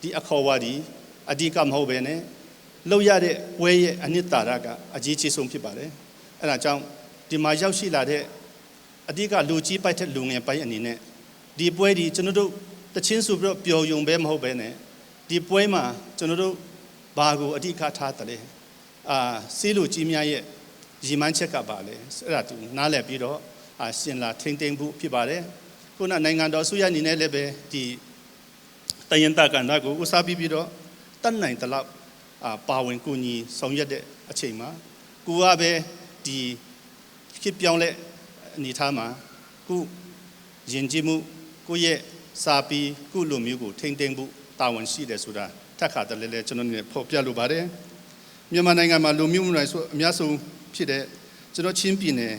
ဒီအခေါ်ဝါဒီအဓိကမဟုတ်ပဲနဲ့လောက်ရတဲ့ပွဲရဲ့အနှစ်သာရကအကြီးကြီးဆုံးဖြစ်ပါတယ်အဲ့ဒါကြောင့်ဒီမှာရောက်ရှိလာတဲ့အဓိကလူကြီးပိုက်တဲ့လူငယ်ပိုင်းအနေနဲ့ဒီပွဲဒီကျွန်တော်တို့တချင်းဆိုပြီးတော့ပျော်ယုံပဲမဟုတ်ပဲနဲ့ဒီပွဲမှာကျွန်တော်တို့ဘာကိုအဓိကထားတယ်လဲအာစီးလူကြီးများရဲ့ရီမန်းချက်ကပါလေအဲ့ဒါသူနားလည်ပြီးတော့အာရှင်လာထိမ့်သိမ့်ဖို့ဖြစ်ပါတယ်ခုနနိုင်ငံတော်အစိုးရအနေနဲ့လည်းပဲဒီတယင်တကန္တာကိုဦးစားပြီးပြီးတော့တတ်နိုင်တလောက်အာပါဝင်ကူညီဆောင်ရွက်တဲ့အချိန်မှာကိုကပဲဒီဖြစ်ပြောင်းလဲအနေထားမှာခုယဉ်ကျေးမှုကိုရဲ့စာပြီးခုလိုမျိုးကိုထိမ့်သိမ့်ဖို့တာဝန်ရှိတယ်ဆိုတာထပ်ခါတလဲလဲကျွန်တော်အနေနဲ့ဖော်ပြလိုပါတယ်မြန်မာနိုင်ငံမှာလူမျိုးမျိုးတွေဆိုအများဆုံးဖြစ်တဲ့ကျွန်တော်ချင်းပြည်နယ်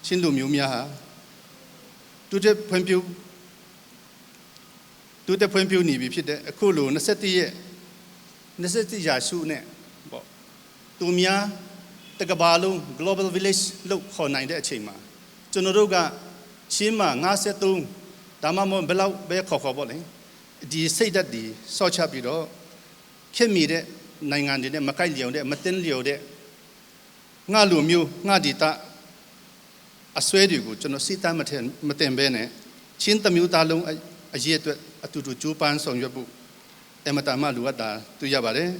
ချင်းလူမျိုးများဟာတူတဲ့ဖွံ့ဖြိုးတူတဲ့ဖွံ့ဖြိုးနေပြီဖြစ်တဲ့အခုလို21ရက်21ရာစုနဲ့ပေါ့သူများတကဘာလုံး global village လို့ခေါ်နိုင်တဲ့အချိန်မှာကျွန်တော်တို့ကချင်းမှာ53ဒါမှမဟုတ်ဘယ်လောက်ပဲခေါ်ခေါ်ပေါ့လေဒီစိတ်ဓာတ်ဒီစော့ချပြီးတော့ခင်မီတဲ့နိုင်ငံတွေနဲ့မကိုက်လျော်တဲ့မတင်းလျော်တဲ့ငါလူမျိုးငါဒီတာအစွဲတွေကိုကျွန်တော်စိတ်တမ်းမထင်မတင်ပဲနဲ့ချင်းတမျိုးသားလုံးအရေးအတွက်အတူတူကြိုးပမ်းဆောင်ရွက်ဖို့အမတမလူအပ်တာတွေ့ရပါတယ်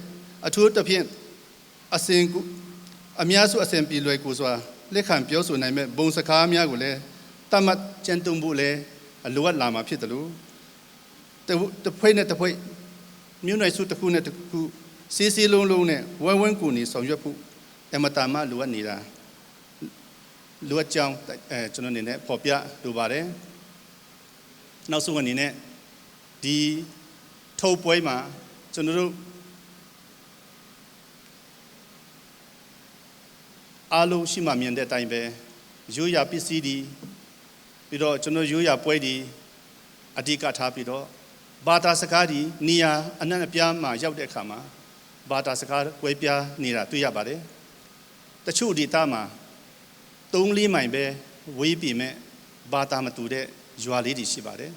အထူးသဖြင့်အစင်ကူအများစုအစင်ပြေလွယ်ကူစွာလက်ခံပြောဆိုနိုင်မဲ့ဘုံစကားများကိုလည်းတတ်မှတ်ကြံတုံဖို့လည်းလိုအပ်လာမှာဖြစ်တယ်လို့တဖွဲ့နဲ့တဖွဲ့မြို့နယ်စုတစ်ခုနဲ့တစ်ခုစီစီလုံးလုံးနဲ့ဝဲဝန်းကူနေဆောင်ရွက်ဖို့အမတမလိုအပ်နေတာလိုအပ်ကြောင်းအဲကျွန်တော်အနေနဲ့ဖော်ပြလိုပါတယ်နောက်ဆုံးအနေနဲ့ဒီထုတ်ပွဲမှာကျွန်တော်တို့အားလုံးရှိမှမြင်တဲ့အတိုင်းပဲရိုးရာပစ္စည်းဒီပြီးတော့ကျွန်တော်ရိုးရာပွဲဒီအဓိကထားပြီးတော့ဘာသာစကားဒီနေရာအနှံ့အပြားမှာရောက်တဲ့အခါမှာဘာသာစကားကွဲပြားနေတာတွေ့ရပါတယ်တချို့ဒေသမှာ3-4မိုင်ပဲဝေးပြီမဲ့ဘာသာမတူတဲ့ရွာလေးတွေရှိပါတယ်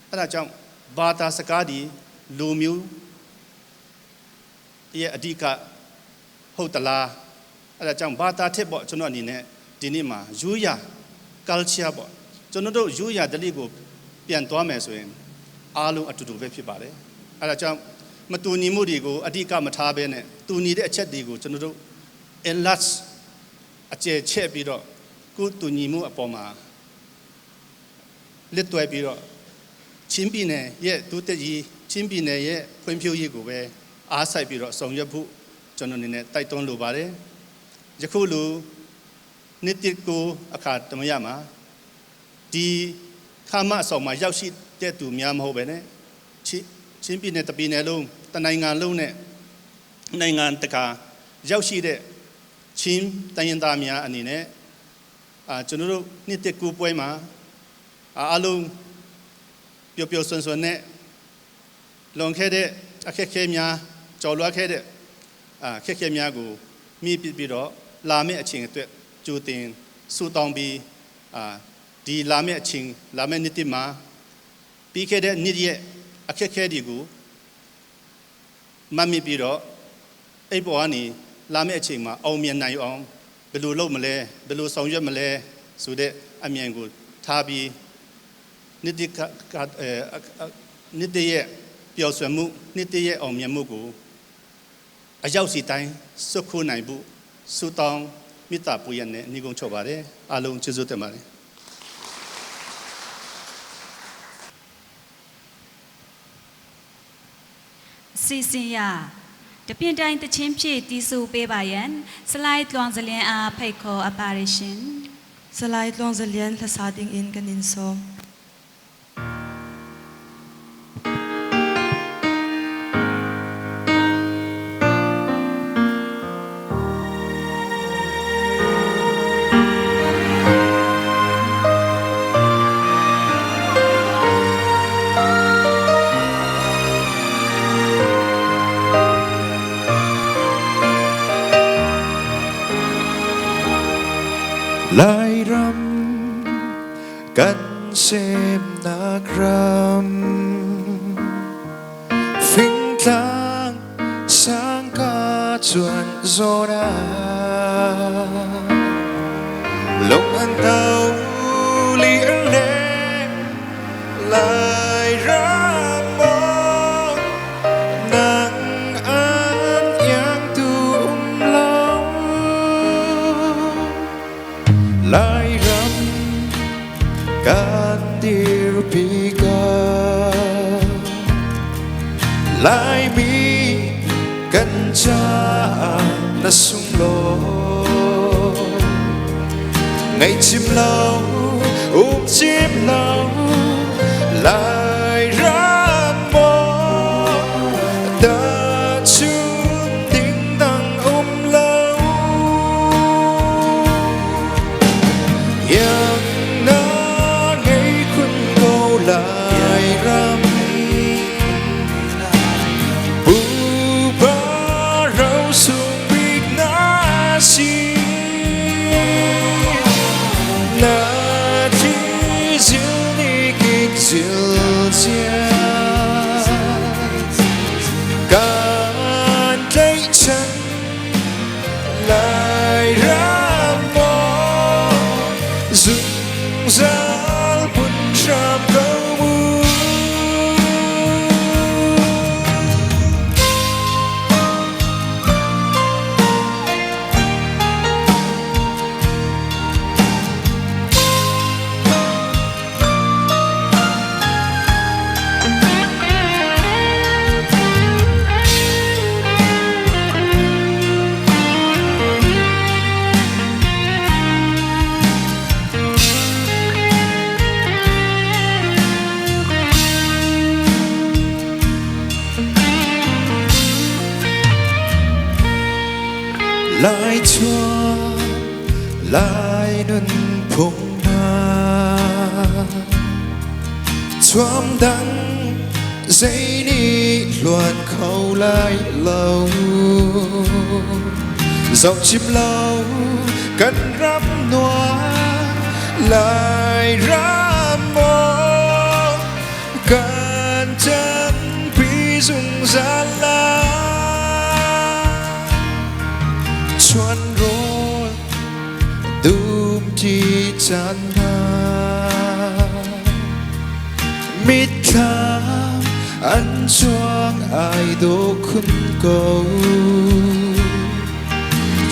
အဲ့ဒါကြောင့်ဘာသာစကားဒီလူမျိုးရဲ့အဓိကဟုတ်တလားအဲ့ဒါကြောင့်ဘာသာထက်ပေါ့ကျွန်တော်အနေနဲ့ဒီနေ့မှာယူရ culture ပေါ့ကျွန်တော်တို့ယူရဓလေ့ကိုပြန်သွားမယ်ဆိုရင်အားလုံးအတူတူပဲဖြစ်ပါတယ်အဲ့ဒါကြောင့်မတူညီမှုတွေကိုအဓိကမထားဘဲနဲ့တူညီတဲ့အချက်တွေကိုကျွန်တော်တို့ enlarge အကျယ်ချက်ပြီးတော့ကိုတူညီမှုအပေါ်မှာလက်တွဲပြီးတော့ချ ချင်းပြည်နယ်ရဲ့တိုးတက်ရေးချင်းပြည်နယ်ရဲ့ဖွံ့ဖြိုးရေးကိုပဲအားစိုက်ပြီးတော့ဆောင်ရွက်ဖို့ကျွန်တော်အနေနဲ့တိုက်တွန်းလိုပါတယ်ယခုလိုနှစ်တစ်ကိုအခါတမရမှာဒီခါမအဆောင်မှာရောက်ရှိတဲ့သူများမဟုတ်ပဲနဲ့ချင်းချင်းပြည်နယ်တပြည်နယ်လုံးတနိုင်ငံလုံးနဲ့နိုင်ငံတကာရောက်ရှိတဲ့ချင်းတိုင်းရင်းသားများအနေနဲ့အာကျွန်တော်တို့နှစ်တစ်ကိုပွဲမှာအားလုံးပျော်ပျော်စွန်စွန်နဲ့လွန်ခဲ့တဲ့အခက်အခဲများကြော်လွှားခဲ့တဲ့အခက်အခဲများကိုမြည်ပြပြီးတော့လာမယ့်အချိန်အတွက်ကြိုတင်ဆုတောင်းပြီးအာဒီလာမယ့်အချိန်လာမယ့်နှစ်တစ်မှာပြီးခဲ့တဲ့နှစ်ရဲ့အခက်အခဲတွေကိုမှတ်မိပြီးတော့အဲ့ပေါ်ကနေလာမယ့်အချိန်မှာအောင်မြင်နိုင်အောင်ဘယ်လိုလုပ်မလဲဘယ်လိုဆောင်ရွက်မလဲဆိုတဲ့အမြင်ကိုထားပြီးနှစ်တစ်ကအဲနှစ်တရဲ့ပျော်ရွှင်မှုနှစ်တရဲ့အောင်မြင်မှုကိုအရောက်စီတိုင်းစွတ်ခိုးနိုင်ဖို့ဆုတောင်းမေတ္တာပို့ရတဲ့ညီကုန်းချုပ်ပါတယ်အားလုံးကျေးဇူးတင်ပါတယ် စီစဉ်ရတပြင်းတိုင်းတချင်းဖြစ်တီးဆူပေးပါယံစလိုက်လွန်စလင်းအားဖိတ်ခေါ်အပ်ပါရရှင် Salai Tluang Zalian hlasa ding in kan in sawm. Lairam kan semnak ram Fingtlang sang ka chuan zora Long an tau li le Lai ram mo Nang an yang tu um lo Lai ram kan dirpi ka Lai mi kan cha na sung lo Ngày chim lâu chim lâu Lai ram mo Ta chun ding dang lo Yang na ngày khun ko lai ram Bu ba rau sung bik na si Na chi zil ni kik zil zia Kan tlai chan lai ram mo Zung zal bun tram ko mu Lai chua lai nun phung na Chuam dang dây ni luan khâu lai lâu Dòng chim lâu cần rắm noa lại ram mô Kan chân pi dung ra la Chuan rol dum chi chan na Mít thlam an chuang ai do khun cầu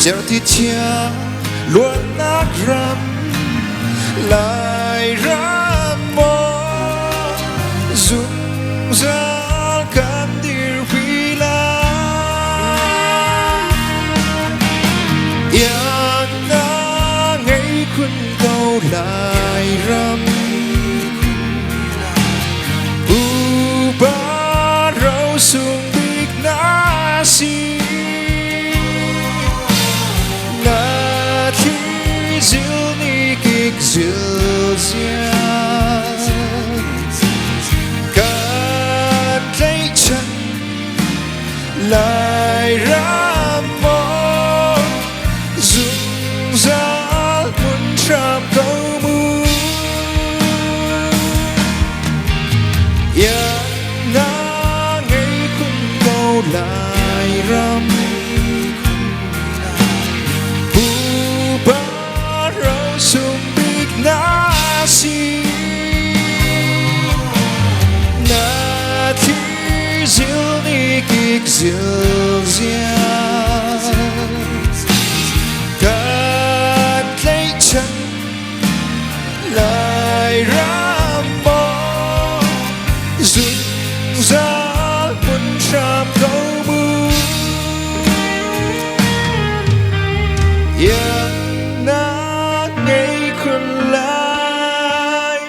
Treo thi chia luôn nát ram lại ram mô Zungzal kan dirpi lai. Iangnak ngei khun ko Lairam. Pupa rosung bik na si. Na thi zil ni kik zil zia. Kan tlaihchan Lairam maw zungzal hmun hram ko mu. Iangnak ngei khun ko Lairam. Pupa rosung bik na si. Na thi zil ni kik zil zia. Kan tlaihchan Lairam maw zungzal hmun hram ko mu. Iangnak ngei khun lai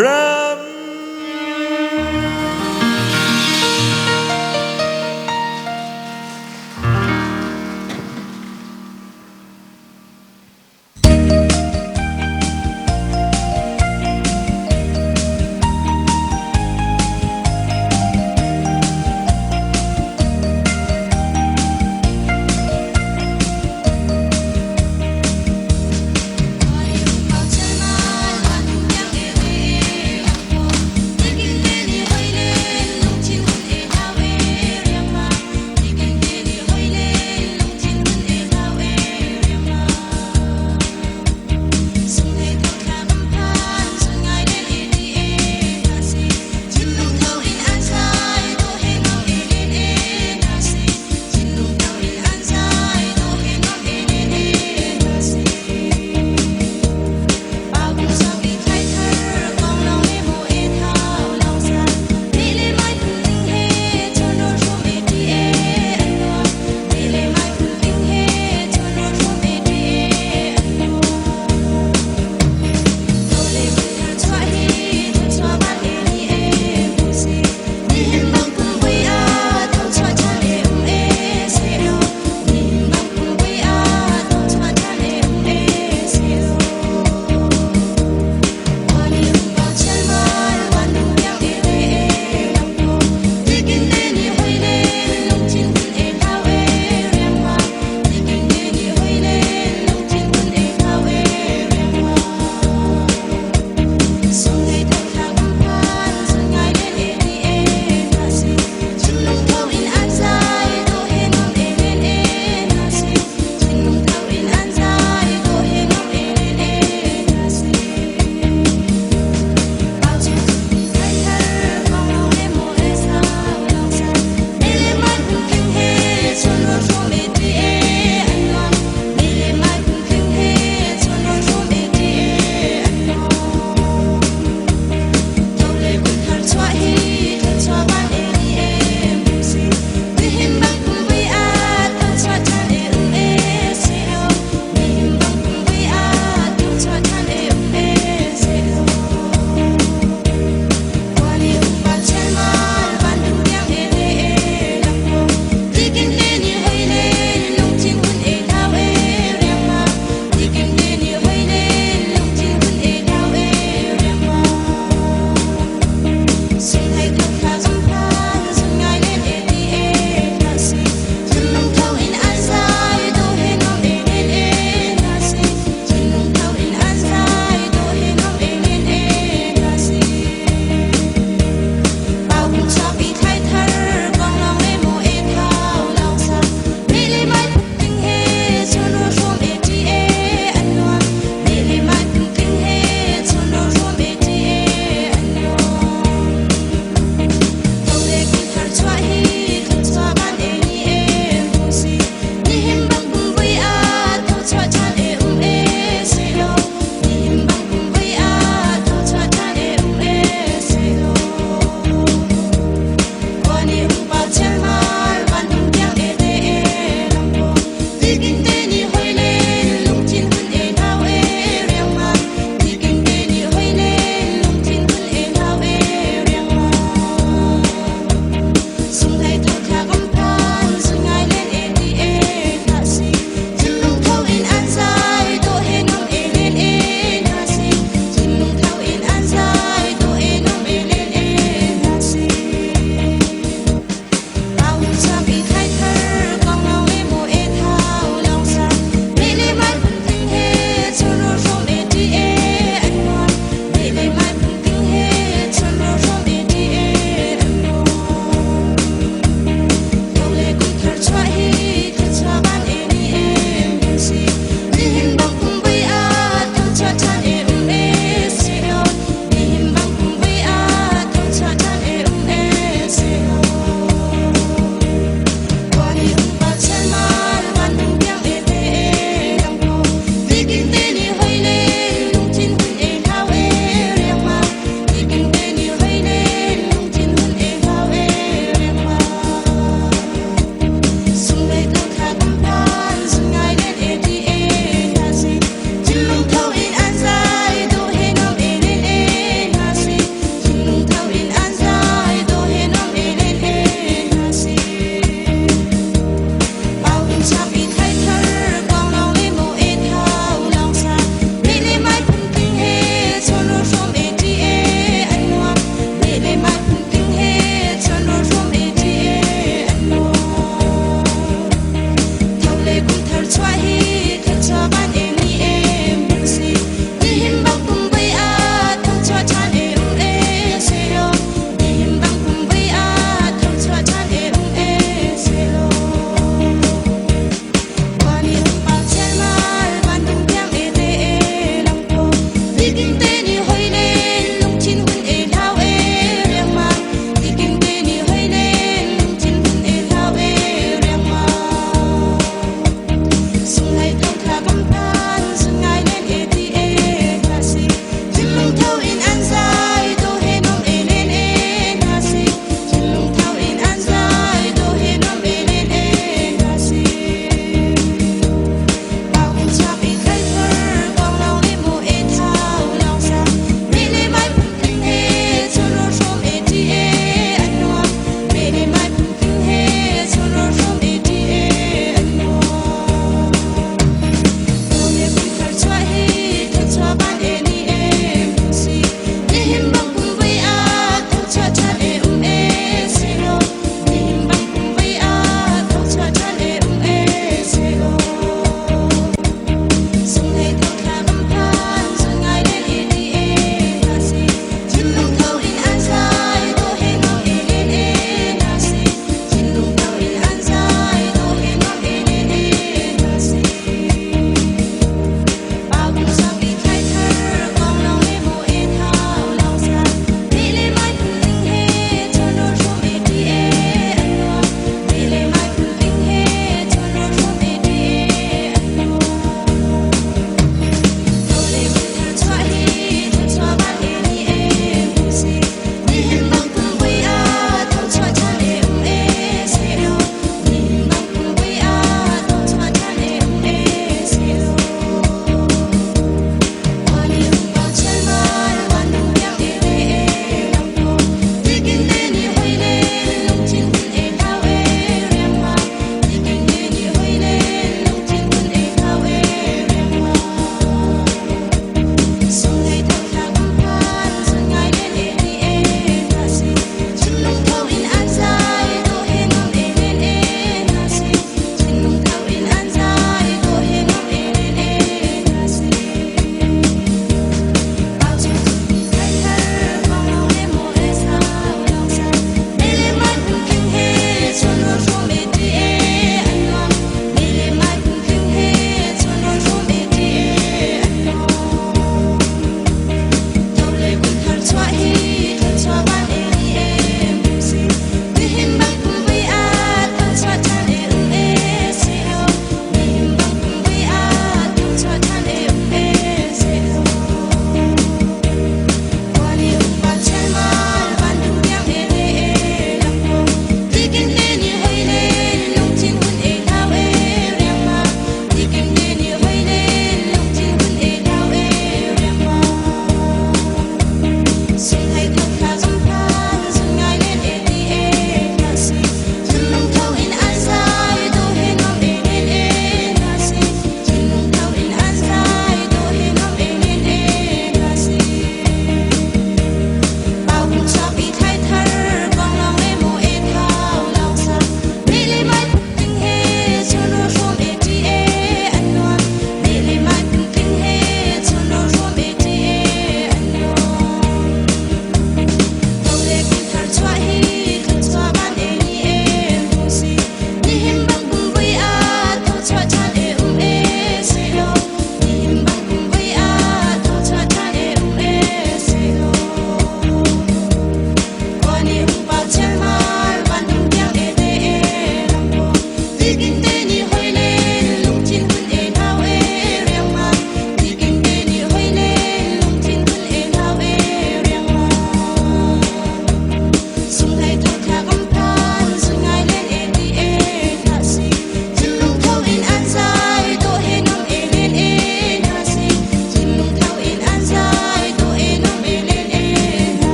ram.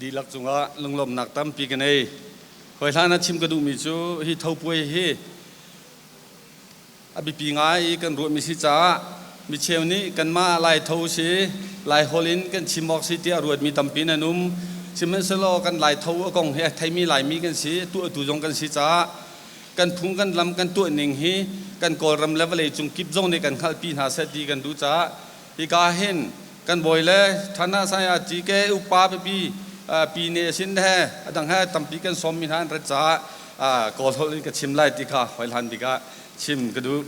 dihlak cungah lunglawmhnak tampi ka nei. Hoi hlan ah chim ka duhmi cu hi thopuai hi a biapi ngai i kan ruahmi si caah micheu nih kanmah Lai tho si Lai holh in kan chim awk si tiah ruatmi tampi nan um. Sihmanhsehlaw kan Lai tho a kong hi a theimi Laimi kan si, tuahtu zong kan si caah kan phung kan lam kan tuah ning hi kan Kawlram le vawlei cung kip zong nih kan hngalhpi hna seh ti kan duh caah hika hin kan bawi le Thana Saya TK upa pipi pi ne sin he adang he tampi kan sawm mi hna an rat caah Kawl holh in ka chim lai ti kha hoi hlan bik ah chim ka duh.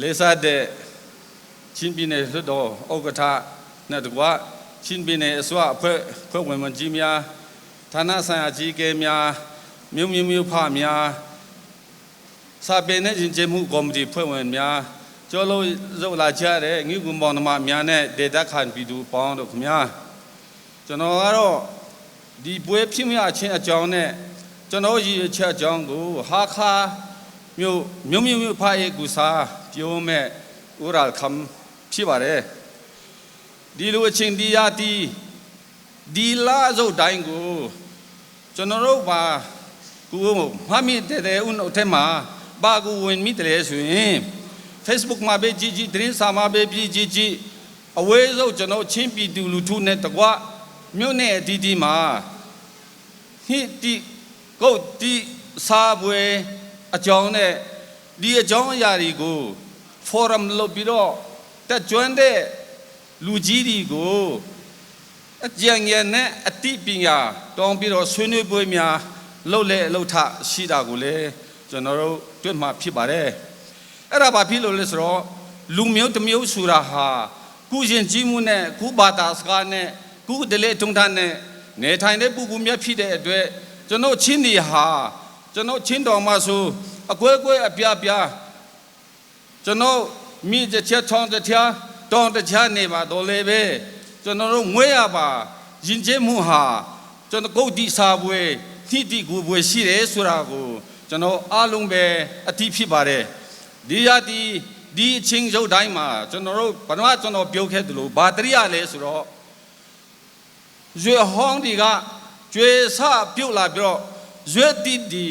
Lesa de Chin Pine Hluttaw Okatha na tukwa Chin Pine aswa phwe phwe wen wen ji mya Thana Saya GK များမြို့မြို့မြို့ဖများစာပေနဲ့ယဉ်ကျေးမှုကော်မတီဖွဲ့ဝင်များကျော်လို့ရုပ်လာကြတဲ့ငြိကွန်ပေါင်းသမားများနဲ့ဒေသခံပြည်သူပေါင်းတို့ခင်ဗျာကျွန်တော်ကတော့ဒီပွဲဖြစ်မြချင်းအကြောင်းနဲ့ကျွန်တော်ရည်ချက်အကြောင်းကိုဟာခါမြို့မြို့မြို့မြို့ဖရဲ့ကူစာပြောမဲ့ဥရာခမ်ဖြစ်ပါတယ်ဒီလိုအချင်းဒီယာတီဒီလာစုပ်တိုင်းကိုကျွန်တော်တို့ပါကူမမီတဲ့တဲ့ဥနှုတ်ထဲမှာဘာကူဝင်မိတယ်ဆိုရင် Facebook မှာပဲကြည့်ကြည့်သတင်းစာမှာပဲကြည့်ကြည့်ကြည့်အဝေးဆုံးကျွန်တော်ချင်းပြည်သူလူထုနဲ့တကွမြို့နယ်အတီးတီးမှာဟိတိကုတ်တိစာပွဲအကြောင်းနဲ့ဒီအကြောင်းအရာတွေကို forum လုပ်ပြီးတော့တက်ကြွတဲ့လူကြီးတွေကိုအကြံဉာဏ်နဲ့အတိပညာတောင်းပြီးတော့ဆွေးနွေးပွဲများလှုပ်လဲလှုပ်ထရှိတာကိုလည်းကျွန်တော်တို့တွေ့မှာဖြစ်ပါတယ်အဲ့ဒါဘာဖြစ်လို့လဲဆိုတော့လူမျိုးတစ်မျိုးဆိုတာဟာကုရင်ကြီးမှုနဲ့ကုဘာသာစကားနဲ့ကုဒလေထုံထနဲ့နေထိုင်တဲ့ပုဂ္ဂိုလ်များဖြစ်တဲ့အတွက်ကျွန်တော်ချင်းဒီဟာကျွန်တော်ချင်းတော်မှာဆိုအကွဲကွဲအပြားပြားကျွန်တော်မိတစ်ချက်ထောင်းတစ်ချာတောင်းတစ်ချာနေပါတော့လေပဲကျွန်တော်တို့ငွေရပါယဉ်ကျေးမှုဟာကျွန်တော်ဂုတ်တိစာပွဲထိတိကူပွဲရှိတယ်ဆိုတာကိုကျွန်တော်အားလုံးပဲအတိဖြစ်ပါတယ်ဒီရတီဒီအချင်းရုပ်တိုင်းမှာကျွန်တော်တို့ပထမကျွန်တော်ပြောခဲ့သလိုဘာတရိယာလဲဆိုတော့ရွေဟောင်းတွေကကျွေဆပြုတ်လာပြီးတော့ရွေတီတီ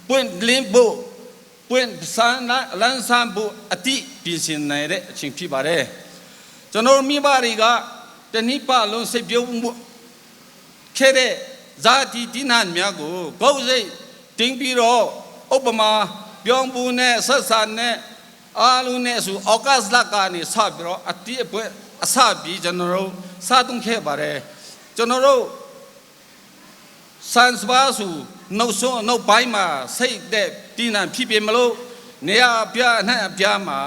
ပွင့်လင်းဖို့ပွင့်ဆန်းလန်းဆန်းဖို့အတိပြင်ဆင်နေတဲ့အချိန်ဖြစ်ပါတယ်ကျွန်တော်မိဘတွေကတဏိပလုံးစိတ်ပြုတ်မှုခဲ့တဲ့ဇာတိတိနာများကိုဂုတ်စိတ်တင်းပြီးတော့ဥပမာပြောင်းပူနဲ့ဆက်ဆံနဲ့အားလုံးနဲ့ဆိုဩဂတ်လကနေစပြီးတော့အတိအပွဲအစပြီးကျွန်တော်တို့စသုံးခဲ့ပါတယ်ကျွန်တော်တို့စန်စပါစုနှုတ်ဆုံးနှုတ်ပိုင်းမှာစိတ်တဲ့တိနာဖြစ်ပြမလို့နေရာပြအနှံ့အပြားမှာ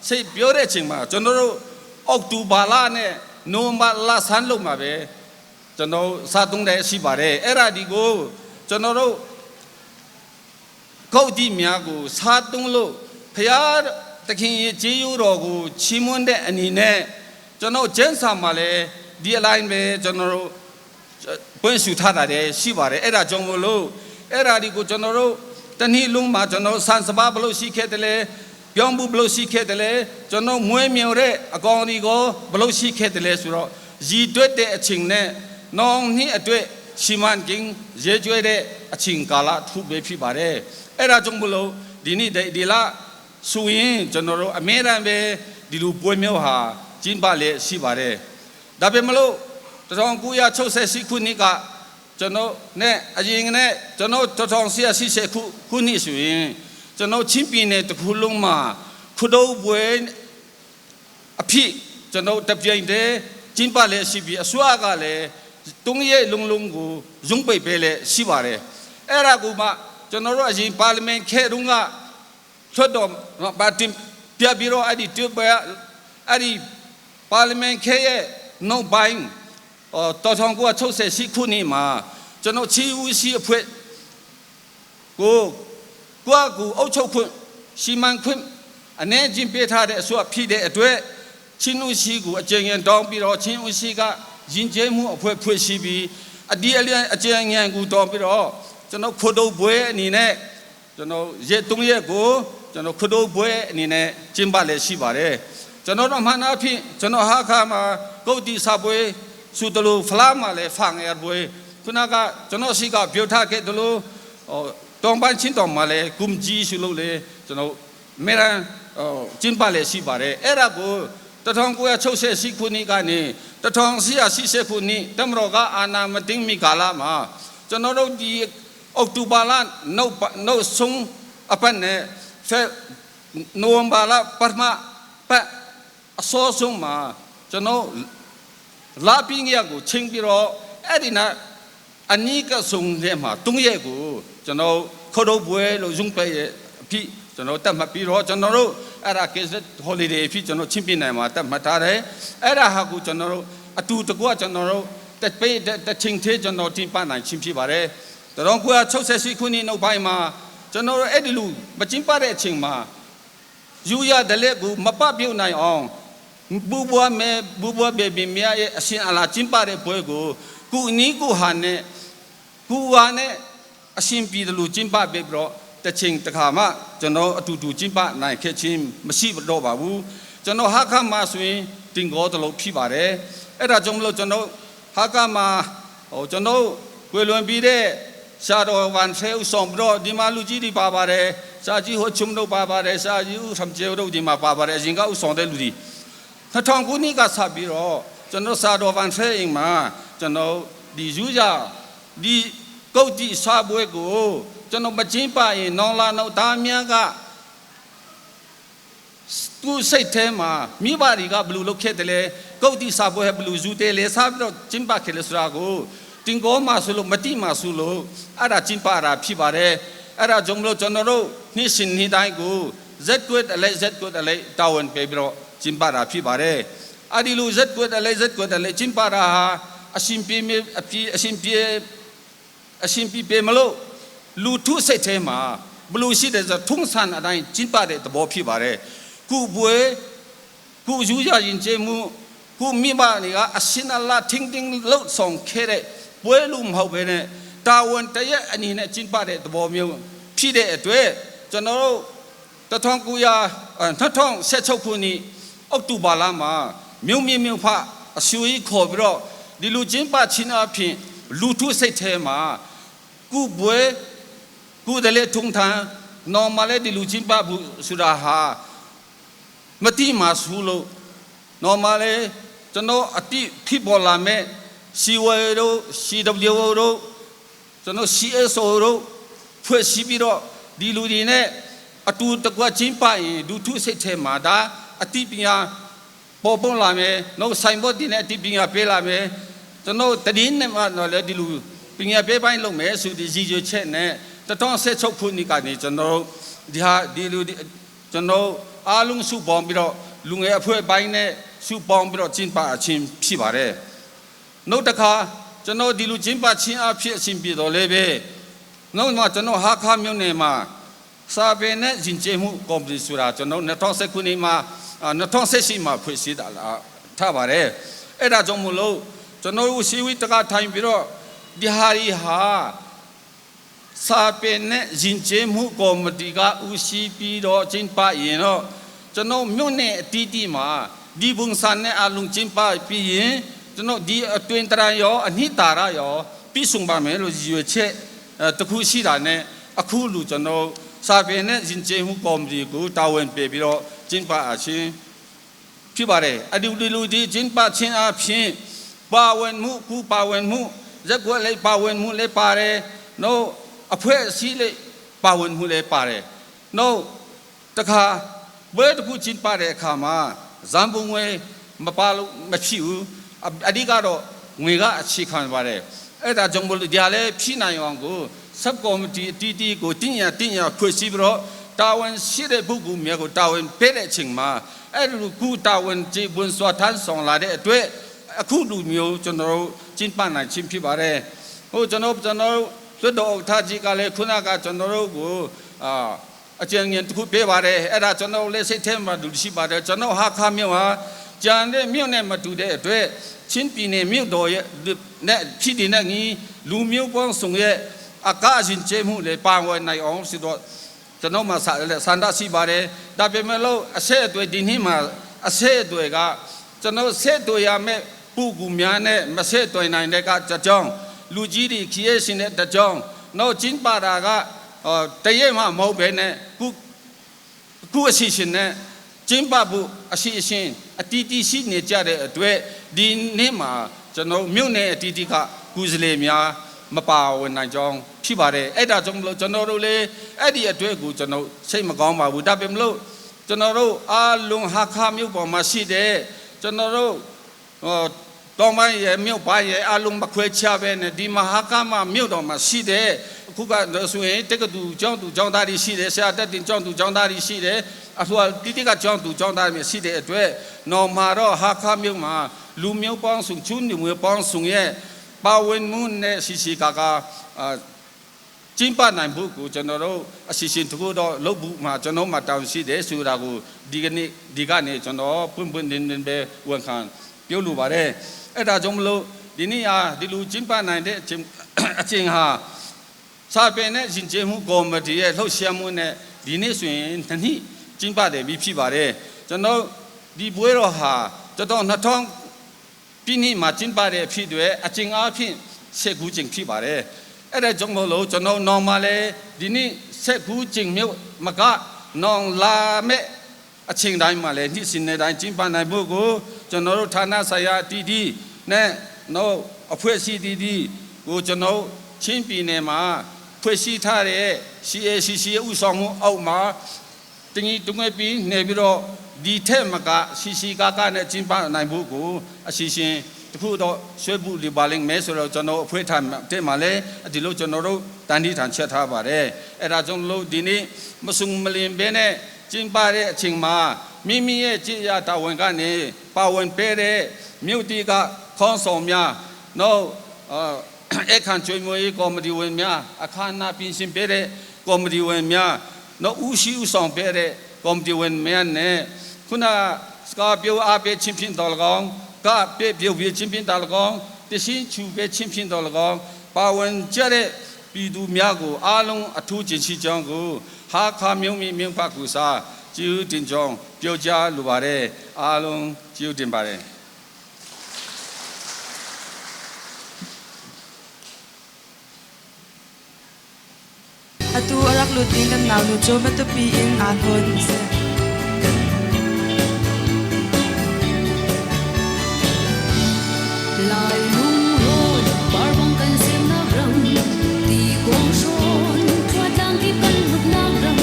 စိတ်ပြောတဲ့အချိန်မှာကျွန်တော်တို့အောက်တိုဘာလနဲ့နိုဝင်ဘာလဆန်းလုံးမှာပဲကျွန်တော်စသုံးတဲ့ရှိပါတယ်အဲ့ဒါဒီကိုကျွန်တော်တို့ ကောက်တိများကိုစားတုံးလို့ဖျားသခင်ရဲ့ကျေးဇူးတော်ကိုချီးမွမ်းတဲ့အနေနဲ့ကျွန်တော်ကျမ်းစာမှာလည်းဒီအလိုင်းပဲကျွန်တော်တို့ပွင့်စုထားတာတည်းရှိပါတယ်အဲ့ဒါကြောင့်မို့လို့အဲ့ဒါဒီကိုကျွန်တော်တို့တနည်းလုံးမှာကျွန်တော်ဆန်စပါးဘလို့ရှိခဲ့တယ်လဲပြောင်းဘူးဘလို့ရှိခဲ့တယ်လဲကျွန်တော်မွေးမြူတဲ့အကောင်ဒီကိုဘလို့ရှိခဲ့တယ်လဲဆိုတော့ရည်တွက်တဲ့အချိန်နဲ့နောင်နှစ်အတွက်ရှိမန်ကင်းရေကျွဲတဲ့အချိန်ကာလထုပဲဖြစ်ပါတယ်အဲ့ဒါကြောင့်မလို့ဒီနေ့ဒီလဆိုရင်ကျွန်တော်တို့အမြဲတမ်းပဲဒီလိုပွဲမျိုးဟာကျင်းပလေရှိပါတယ်ဒါပေမလို့1968ခုနှစ်ကကျွန်တော်နဲ့အရင်ကနဲ့ကျွန်တော်1980ခုခုနှစ်ဆိုရင်ကျွန်တော်ချင်းပြည်နယ်တစ်ခုလုံးမှာခုတုံးပွဲအဖြစ်ကျွန်တော်တပြိုင်တည်းကျင်းပလေရှိပြီးအစိုးရကလည်းတုံးရဲ့လုံလုံကိုရုံးပိတ်ပဲလေရှိပါတယ်အဲ့ဒါကမှကျွန်တော်တို့အရင်ပါလီမန်ခဲ့တုန်းကထွက်တော့ပါတင်ပြပြီးတော့အဲ့ဒီတူပဲအဲ့ဒီပါလီမန်ခဲ့ရဲ့နောက်ပိုင်းတော်1968ခုနှစ်မှာကျွန်တော်ချီဦးရှိအဖွဲ့ကိုကိုကကူအုပ်ချုပ်ခွင့်စီမံခွင့်အနေချင်းပေးထားတဲ့အစိုးရဖြစ်တဲ့အတွက်ချင်းဦးရှိကိုအကြိမ်ရင်တောင်းပြီးတော့ချင်းဦးရှိကယဉ်ကျေးမှုအဖွဲ့ဖွဲ့ရှိပြီးအဒီအလျံအကြိမ်ရင်ကူတောင်းပြီးတော့ကျွန်တော်ခိုတုပ်ပွဲအနေနဲ့ကျွန်တော်ရက်၃ရက်ကိုကျွန်တော်ခိုတုပ်ပွဲအနေနဲ့ကျင်းပလည်းရှိပါတယ်။ ကျွန်တော်တို့မှန်အဖြစ်ကျွန်တော်ဟာခါမှာကုတ်တီစာပွဲစုတလူဖလားမှာလဲဖငယ်ပွဲခုနကကျွန်တော်ရှိကပြောထားခဲ့တလို့ဟိုတောင်ပန်းချင်းတောင်မှာလဲကုမ်ကြီးရှိလို့လေကျွန်တော်မေရန်ကျင်းပလဲရှိပါတယ်အဲ့ဒါကို1968ခုနှစ်ကနေ1480ခုနှစ်တမတော်ကအာနာမတင်မီကာလမှာကျွန်တော်တို့ဒီအောက်တိုဘာလနှုတ်နှုတ်ဆုံးအပတ်နဲ့ဖက်နိုဝင်ဘာလပထမပတ်အစောဆုံးမှာကျွန်တော်လာပြင်းရကိုချင်းပြီးတော့အဲ့ဒီနာအနီးကဆုံးတဲ့မှာတုံးရက်ကိုကျွန်တော်ခေါ်တော့ပွဲလို့ရုံးပဲရဲ့အဖြစ်ကျွန်တော်တတ်မှတ်ပြီးတော့ကျွန်တော်တို့အဲ့ဒါ case holiday ဖြစ်ကျွန်တော်ချင်းပြနိုင်မှာတတ်မှတ်ထားတယ်အဲ့ဒါဟာကိုကျွန်တော်တို့အတူတကွကျွန်တော်တို့တပိတချင်းသေးကျွန်တော်တင်ပနိုင်ချင်းဖြစ်ပါတယ်1968ခုနှစ်နောက်ပိုင်းမှာကျွန်တော်တို့အဲ့ဒီလူမချင်းပတဲ့အချိန်မှာယူရတဲ့လက်ကိုမပပြုတ်နိုင်အောင်ဘူဘွားမဲဘူဘွားဘေဘီမြရဲ့အရှင်အလာချင်းပတဲ့ပွဲကိုကုနီးကုဟာနဲ့ကုဟာနဲ့အရှင်ပြည်တယ်လို့ချင်းပပေးပြီးတော့တချင်းတခါမှကျွန်တော်အတူတူကျင်းပနိုင်ခဲ့ခြင်းမရှိတော့ပါဘူးကျွန်တော်ဟာခမှာဆိုရင်တင်ကောတလို့ဖြစ်ပါတယ်အဲ့ဒါကြောင့်မလို့ကျွန်တော်ဟာခမှာဟိုကျွန်တော်ကွယ်လွန်ပြီးတဲ့ရှာတော်ဝန်ဖဲဥဆောင်ပြီးတော့ဒီမှာလူကြီးတွေပါပါတယ်စာကြီးဟိုချုံတို့ပါပါတယ်စာကြီးဥဆောင်ကျေတို့ဒီမှာပါပါတယ်အရင်ကဥဆောင်တဲ့လူတွေ2000ခုနှစ်ကစပြီးတော့ကျွန်တော်စာတော်ဝန်ဖဲအိမ်မှာကျွန်တော်ဒီယူကြဒီကုတ်တီစာပွဲကိုကျွန်တော်မချင်းပါရင်နောင်လာနောက်သားများကသူ့စိတ်ထဲမှာမိဘတွေကဘလူလုပ်ခဲ့တယ်လေကုတ်တီစာပွဲဘလူယူတယ်လေစားပြီးတော့ချင်းပါခဲ့လေဆိုတာကိုတင်ကောမှာဆိုလို့မတိမှာဆိုလို့အဲ့ဒါချင်းပါတာဖြစ်ပါတယ်အဲ့ဒါကြောင့်မလို့ကျွန်တော်တို့နေ့စဉ်နေ့တိုင်းကိုဇက်ကွက်အလဲဇက်ကွက်အလဲတာဝန်ပေးပြီးတော့ချင်းပါတာဖြစ်ပါတယ်အဲ့ဒီလိုဇက်ကွက်အလဲဇက်ကွက်အလဲချင်းပါတာဟာအရှင်ပြေအပြေအရှင်ပြေအရှင်ပြေပြေမလို့လူထုစိတ်ထဲမှာဘလူရှိတဲ့ဆိုထုံးစံအတိုင်းကျင်းပတဲ့သဘောဖြစ်ပါတယ်ကုပွဲကုယူရရင်ကျမှုကုမိမတွေကအရှင်အလာထင်းထင်းလှုပ်ဆောင်ခဲ့တဲ့ပွဲလူမဟုတ်ဘဲနဲ့တာဝန်တရက်အနေနဲ့ကျင်းပတဲ့သဘောမျိုးဖြစ်တဲ့အတွက်ကျွန်တော်တို့1900 2016ခုနှစ်အောက်တိုဘာလမှာမြို့မြမြို့ဖအဆူကြီးခေါ်ပြီးတော့ဒီလူချင်းပချင်းအဖြစ်လူထုစိတ်ထဲမှာကုပွဲကုတယ်လေထုံထန် normal ဒီလူချင်းပဘူးဆိုတာဟာမတိမာဆူလို့ normal ကျွန်တော်အတိဖြစ်ပေါ်လာမဲ့ CY တို့ CW တို့ကျွန်တော် CSO တို့ဖွဲ့စည်းပြီးတော့ဒီလူတွေနဲ့အတူတကွချင်းပရင်လူထုစိတ်ထဲမှာဒါအတိပညာပေါ်ပေါ်လာမယ်နောက်ဆိုင်ဘော့တင်နဲ့အတိပညာပေးလာမယ်ကျွန်တော်တည်င်းနဲ့မှတော့လေဒီလူပညာပေးပိုင်းလုပ်မယ်ဆိုဒီရည်ရွယ်ချက်နဲ့2016ခုနှစ်ကနေကျွန်တော်ဒီဟာဒီလူကျွန်တော်အားလုံးစုပေါင်းပြီးတော့လူငယ်အဖွဲ့ပိုင်းနဲ့စုပေါင်းပြီးတော့ကျင်းပအချင်းဖြစ်ပါတယ်နောက်တစ်ခါကျွန်တော်ဒီလူကျင်းပချင်းအဖြစ်အချင်းပြတော်လည်းပဲနောက်မှကျွန်တော်ဟာခါမြို့နယ်မှာစာပေနဲ့ယဉ်ကျေးမှုကော်မတီဆိုတာကျွန်တော်2010ခုနှစ်မှာ2018မှာဖွဲ့စည်းတာလားထားပါတယ်အဲ့ဒါကြောင့်မလို့ကျွန်တော်တို့စီဝီတကထိုင်ပြီးတော့ဒီဟာရီဟာစာပေနဲ့ယဉ်ကျေးမှုကော်မတီကဦးစီးပြီးတော့ကျင်းပရင်တော့ကျွန်တော်မြို့နယ်အတီးတီးမှာဒီပုံစံနဲ့အလုံးကျင်းပပြီးရင်ကျွန်တော်ဒီအတွင်တရရောအနိတာရရောပြီးဆုံးပါမယ်လို့ရည်ရွယ်ချက်တခုရှိတာနဲ့အခုလူကျွန်တော်စာပေနဲ့ယဉ်ကျေးမှုကော်မတီကိုတာဝန်ပေးပြီးတော့ကျင်းပအချင်းဖြစ်ပါတယ်အဒီလူဒီကျင်းပခြင်းအပြင်ပါဝင်မှုကူပါဝင်မှုရက်ွက်လေးပါဝင်မှုလေးပါတယ်နော်အဖွဲ့အစည်းလေးပါဝင်မှုလေးပါတယ်နော်တခါဘွဲတစ်ခုကျင်းပတဲ့အခါမှာဇမ်ပုံငွေမပါလို့မဖြစ်ဘူးအဓိကတော့ငွေကအခြေခံပါတယ်အဲ့ဒါကြောင့်မို့လို့ဒီဟာလည်းဖြစ်နိုင်အောင်ကို sub committee အတီးတီးကိုတင်ရတင်ရဖွဲ့စည်းပြီးတော့တာဝန်ရှိတဲ့ပုဂ္ဂိုလ်များကိုတာဝန်ပေးတဲ့အချိန်မှာအဲ့ဒီလိုကူတာဝန်ကျေပွန်စွာထမ်းဆောင်လာတဲ့အတွက်အခုလူမျိုးကျွန်တော်တို့ကျင်းပနိုင်ခြင်းဖြစ်ပါတယ်ဟိုကျွန်တော်ကျွန်တော်လွတ်တော်ထားကြီးကလည်းခုနကကျွန်တော်တို့ကိုအာအကျဉ်းငင်တစ်ခုပေးပါတယ်အဲ့ဒါကျွန်တော်လည်းစိတ်ထဲမှာလူရှိပါတယ်ကျွန်တော်ဟာခါမျိုးဟာကြံတဲ့မြို့နဲ့မတူတဲ့အတွက်ချင်းပြည်နယ်မြို့တော်ရဲ့နဲ့ဖြစ်တဲ့ငီလူမျိုးပေါင်းစုံရဲ့အကားရှင်ကျဲမှုလေပါဝင်နိုင်အောင်ဆိုတော့ကျွန်တော်မှဆန္ဒရှိပါတယ်ဒါပေမဲ့လို့အဆက်အသွယ်ဒီနေ့မှ အဆက်အသွယ်ကကျွန်တော်ဆက်သွယ်ရမယ့်ပုဂ္ဂိုလ်များနဲ့မဆက်သွယ်နိုင်တဲ့ကတကြောင်လူကြီးတွေခရီးရှင်တဲ့တကြောင်နောက်ကျင်းပါတာကတရက်မှမဟုတ်ဘဲနဲ့ခုခုအစီအစဉ်နဲ့ကျင်းပဖို့အစီအစဉ်အတီးတီးရှိနေကြတဲ့အတွက်ဒီနေ့မှာကျွန်တော်မြို့နယ်အတီးတီးကကုစလေများမပါဝင်နိုင်ကြောင်းဖြစ်ပါတယ်အဲ့ဒါကြောင့်မလို့ကျွန်တော်တို့လည်းအဲ့ဒီအတွက်ကိုကျွန်တော်စိတ်မကောင်းပါဘူးဒါပေမဲ့လို့ကျွန်တော်တို့အားလုံးဟာခါမြို့ပေါ်မှာရှိတဲ့ကျွန်တော်တို့ဟောတောင်ပိုင်းရဲ့မြို့ပိုင်းရဲ့အလုံးမခွဲခြားပဲနဲ့ဒီမဟာကမမြို့တော်မှာရှိတဲ့အခုကဆိုရင်တက္ကသိုလ်ကျောင်းသူကျောင်းသားတွေရှိတယ်ဆရာတက်တင်ကျောင်းသူကျောင်းသားတွေရှိတယ်အခုကတိတိကကျောင်းသူကျောင်းသားတွေရှိတဲ့အတွက်နော်မာတော့ဟာခမြို့မှာလူမျိုးပေါင်းစုံချွန်းလူမျိုးပေါင်းစုံရဲ့ပါဝင်မှုနဲ့စီစီကာကာအာကျင်းပနိုင်ဖို့ကိုကျွန်တော်တို့အစီအစဉ်တစ်ခုတော့လုပ်ဖို့မှာကျွန်တော်မှာတောင်းရှိတယ်ဆိုတာကိုဒီကနေ့ဒီကနေကျွန်တော်ပွင့်ပွင့်လင်းလင်းပဲဝန်ခံပြောလိုပါတယ်အဲ့ဒါကြောင့်မလို့ဒီနေ့ဟာဒီလူကျင်းပနိုင်တဲ့အချိန်အချိန်ဟာစာပေနဲ့ရှင်ကျေးမှုကော်မတီရဲ့လှုပ်ရှားမှုနဲ့ဒီနေ့ဆိုရင်နှစ်နှစ်ကျင်းပတယ်ပြီးဖြစ်ပါတယ်ကျွန်တော်ဒီပွဲတော်ဟာတော်တော်2000ပြည့်နှစ်မှာကျင်းပတဲ့အဖြစ်တွေအချိန်အားဖြင့်ဆက်ကူးခြင်းဖြစ်ပါတယ်အဲ့ဒါကြောင့်မလို့ကျွန်တော်နော်မှာလဲဒီနေ့ဆက်ကူးခြင်းမျိုးမကနော်လာမဲ့အချိန်တိုင်းမှာလဲနှစ်စဉ်တိုင်းကျင်းပနိုင်ဖို့ကိုကျွန်တော်တို့ဌာနဆိုင်ရာတီတီနဲ့နော်အဖွဲ့အစည်းတီတီကိုကျွန်တော်ချင်းပြည်နယ်မှာဖွဲ့စည်းထားတဲ့ CACC ဥဆောင်မှုအောက်မှာတင်ကြီးတုံးပြီးနေပြီးတော့ဒီထက်မက CC ကကနဲ့ကျင်းပနိုင်ဖို့ကိုအစီအစဉ်တခုတော့ဆွဲဖို့ဒီပါလိမ့်မယ်ဆိုတော့ကျွန်တော်အဖွဲ့ထားတဲ့မှာလဲဒီလိုကျွန်တော်တို့တန်တီထန်ချက်ထားပါတယ်အဲ့ဒါကြောင့်လို့ဒီနေ့မဆုံမလင်ပဲနဲ့ကျင်းပတဲ့အချိန်မှာမိမိရဲ့ကြည်ရတာဝန်ကနေပါဝင်ပေးတဲ့မြို့တီကခေါင်းဆောင်များနောက်အခန့်ကျွေးမွေးကော်မတီဝင်များအခမ်းအနားပြင်ဆင်ပေးတဲ့ကော်မတီဝင်များနောက်ဦးရှိဦးဆောင်ပေးတဲ့ကော်မတီဝင်များနဲ့ခုနစကားပြောအားပေးချင်းဖြင့်တော်၎င်းကပြပြုတ်ပြချင်းဖြင့်တော်၎င်းတရှင်းချူပေးချင်းဖြင့်တော်၎င်းပါဝင်ကြတဲ့ပြည်သူများကိုအားလုံးအထူးကျင်ရှိကြောင်းကိုဟာခါမြုံမြမြဖကူစာကျေးဇူးတင်ကြောင်းပြောကြားလိုပါတယ်အားလုံးကျေးဇူးတင်ပါတယ် Atu arak lut ding kan nau nu chu matupi in aan hon se. Lai lung ron par bang kan sem nak ram ti kong shon thua tlang ki kan luk nak ram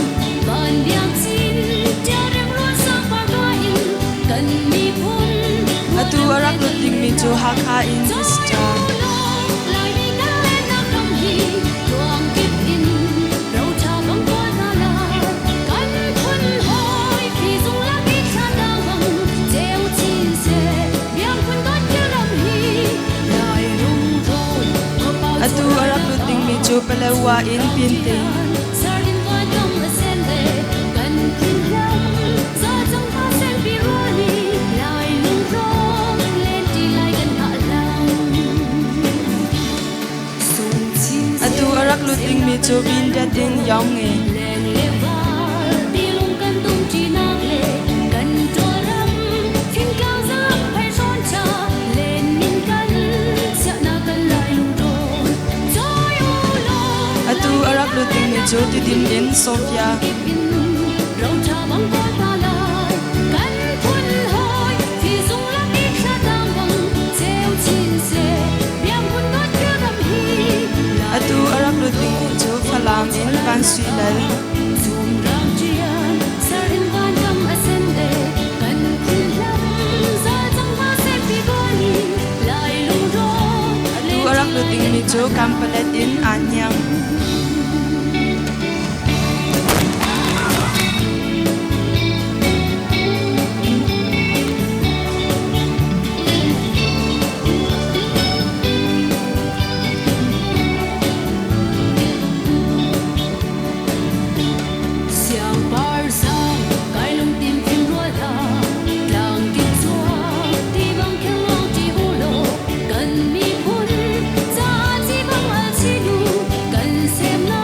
van biang chin tia rem ro sang par ka in kan mi phun Atu arak lut ding mi chu Hakha in Mr. Lai mi kan len nak ram hi tuang kip in rau cha bang ko na la kan phun hoi phi dung la ki tha dang bang cheu chin se biang phun dot ki ram hi lai lung ron ko pau Atu arak lut ding mi chu Palawa in Pinte. Sardin van dong a sen le kan phun lam za chang ha sen pi ro ni lai lung ron len ti lai kan ha lang sung chin Atu arak lut ding mi chu Mindat in Yaung Nge. Leng le wal ti lung kan tung chi nak le kan to ram thin cao giang phai son cha len min kan cha na kan lai lung ron choi u lo Atu arak lut ding mi chu Tidim in Sofia. Rau cha bang ko ta lai kan phun hoi thì dung lắc ít cha tang bang cheu chin se biang phun dot kia ram hi Atu arak lut ding mi chu Falam in Van Sui Lal. Zum rang chian sarin van kam asen le kan phun lam za chang ha se pi bo ni lai lung ro Atu arak lut ding mi chu Kampalet in Anyang. Siang par sang kai lung tim phim ro la tlang ki chua ti bang kheng long ti u lo kan mi phun cha chi bang al chi nu kan sem na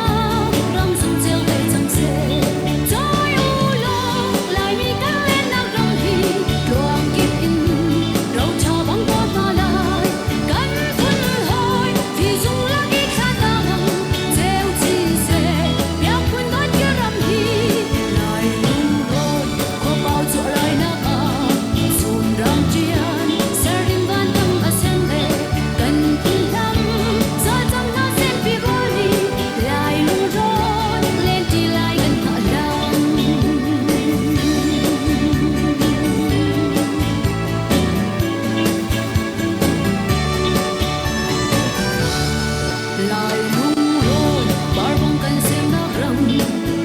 Lai lungrawn parbang kan semnak ram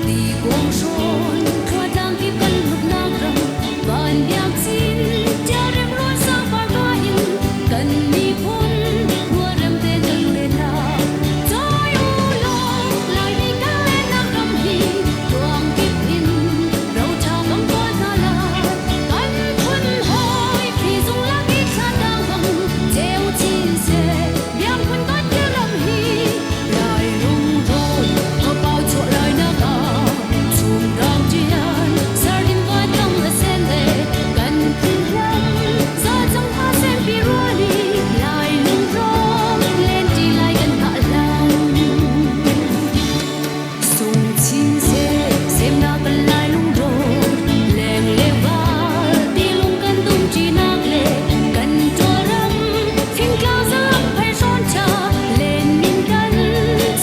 ti kuang hrawn thluatlang kip kan hlutnak ram van biak cin ṭialrem rawn sangpar ka in kan miphun rualrem te kan len la Cawi u law Laimi kan lennak ram hi tluang kip in roṭha kan kawl hna lai kan phun hawi phi zung lak i thlatang bang ceu chin seh biangphun kan ram hi Lai lungrawn khuapau chuah lainak ah chumrang ṭian sardin van tang a sen le kan phun hlam za cang hna senpi rual i Lai lungrawn len ṭi lai kan hngah hlan Sung chin seh semnak kan lai lungrawn leng le val tilung kan dum ṭinak le kan ṭawlram thingtlang zalam phaihrawn ṭha len min kan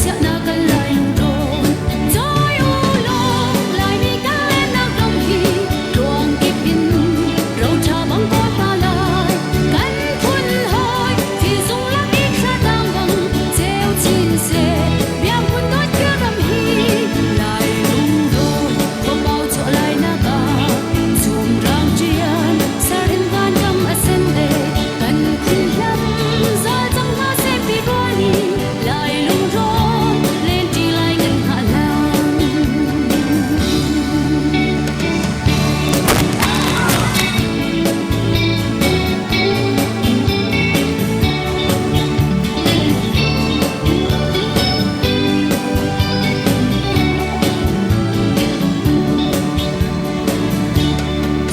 chiahnak kan lai lungrawn Cawi u law Laimi kan lennak ram hi tluang kip in roṭha bang kawl hna lai kan phun hawi thizung lak i thlatang bang ceu chin seh biangphun dawt ram hi Lai lungrawn khuapau chuah lainak ah chumrang ṭian sarin van kam a sen le kan phun hlam zal cang hna seh pi rual i Lai lungrawn len ṭi lai kan hngah hlan.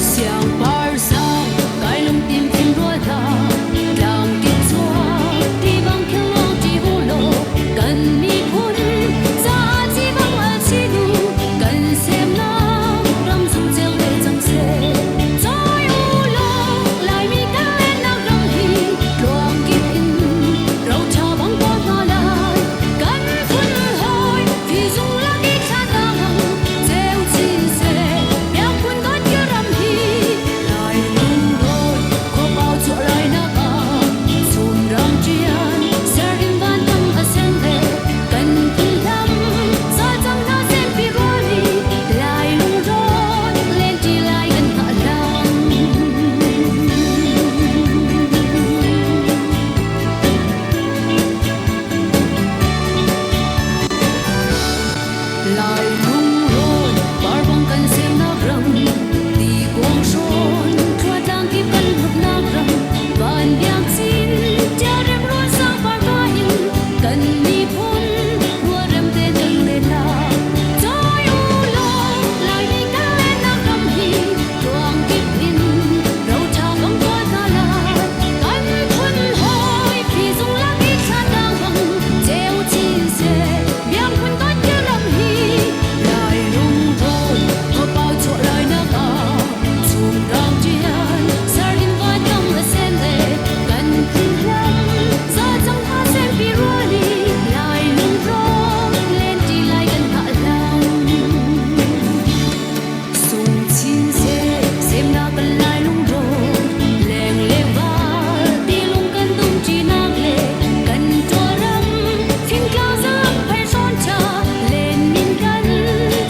Siangpar sang kai lungtim fim rua hna tlang kip chuak ti bang khel lawng ṭi u law kan miphun caah ci bang al chinu kan semnak ram zung ceu ve cang seh cawi u law Laimi kan lennak ram hi tluang kip in roṭha bang kawl hna lai kan phun hawi fizung lak i thlatang ceu chin seh biakphun dawt ram hi Lai lungrawn khuapau chuah lainak ah chumrang ṭian ser in van tang a sen le kan phun hlam zal cang hna senpi rual i Lai lungrawn len ṭi lai kan hngah hlan. Lai lungrawn parbang kan semnak ram ti kuang hrawn thluatlang kip kan hlutnak ram van biak cin ṭialrem rawn sangpar ka in kan miphun rualrem te kan len la Cawi u law Laimi kan lennak ram hi tluang kip in roṭha kan kawl hna lai kan phun hawi phizung lak i thlatang bang ceu chin seh biangphun dawt ram hi Lai lungrawn khuapau chuah lainak ah chumrang ṭian sardin van kam a sen le kan phun hlam za cang hna senpi rual i Lai lungrawn len ṭi lai kan hngah hlan. Sung chin seh semnak kan lai lungrawn leng le val tilung kan dum ṭinak le kan ṭawlram thingtlang zalam phaihrawn ṭha len min kan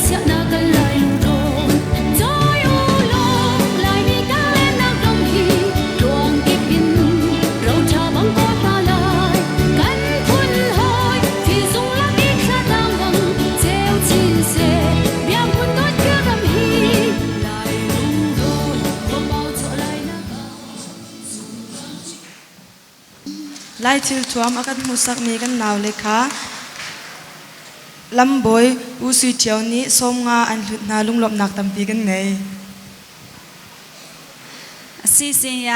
chiahnak kan lai lungrawn Cawi u law Laimi kan lennak ram hi tluang kip in roṭha bang kawl hna lai kan phun hawi thizung lak i thlatang bang ceu chin seh biangphun dawt ram hi Lai lungrawn khuapau chuah lainak ah Lai thil thuam a kan hmuhsakmi kan naule kha lambawi U Sui Ṭhio nih 50 an hlut hna lunglawmhnak tampi kan ngei. အစီအစဉ်အရ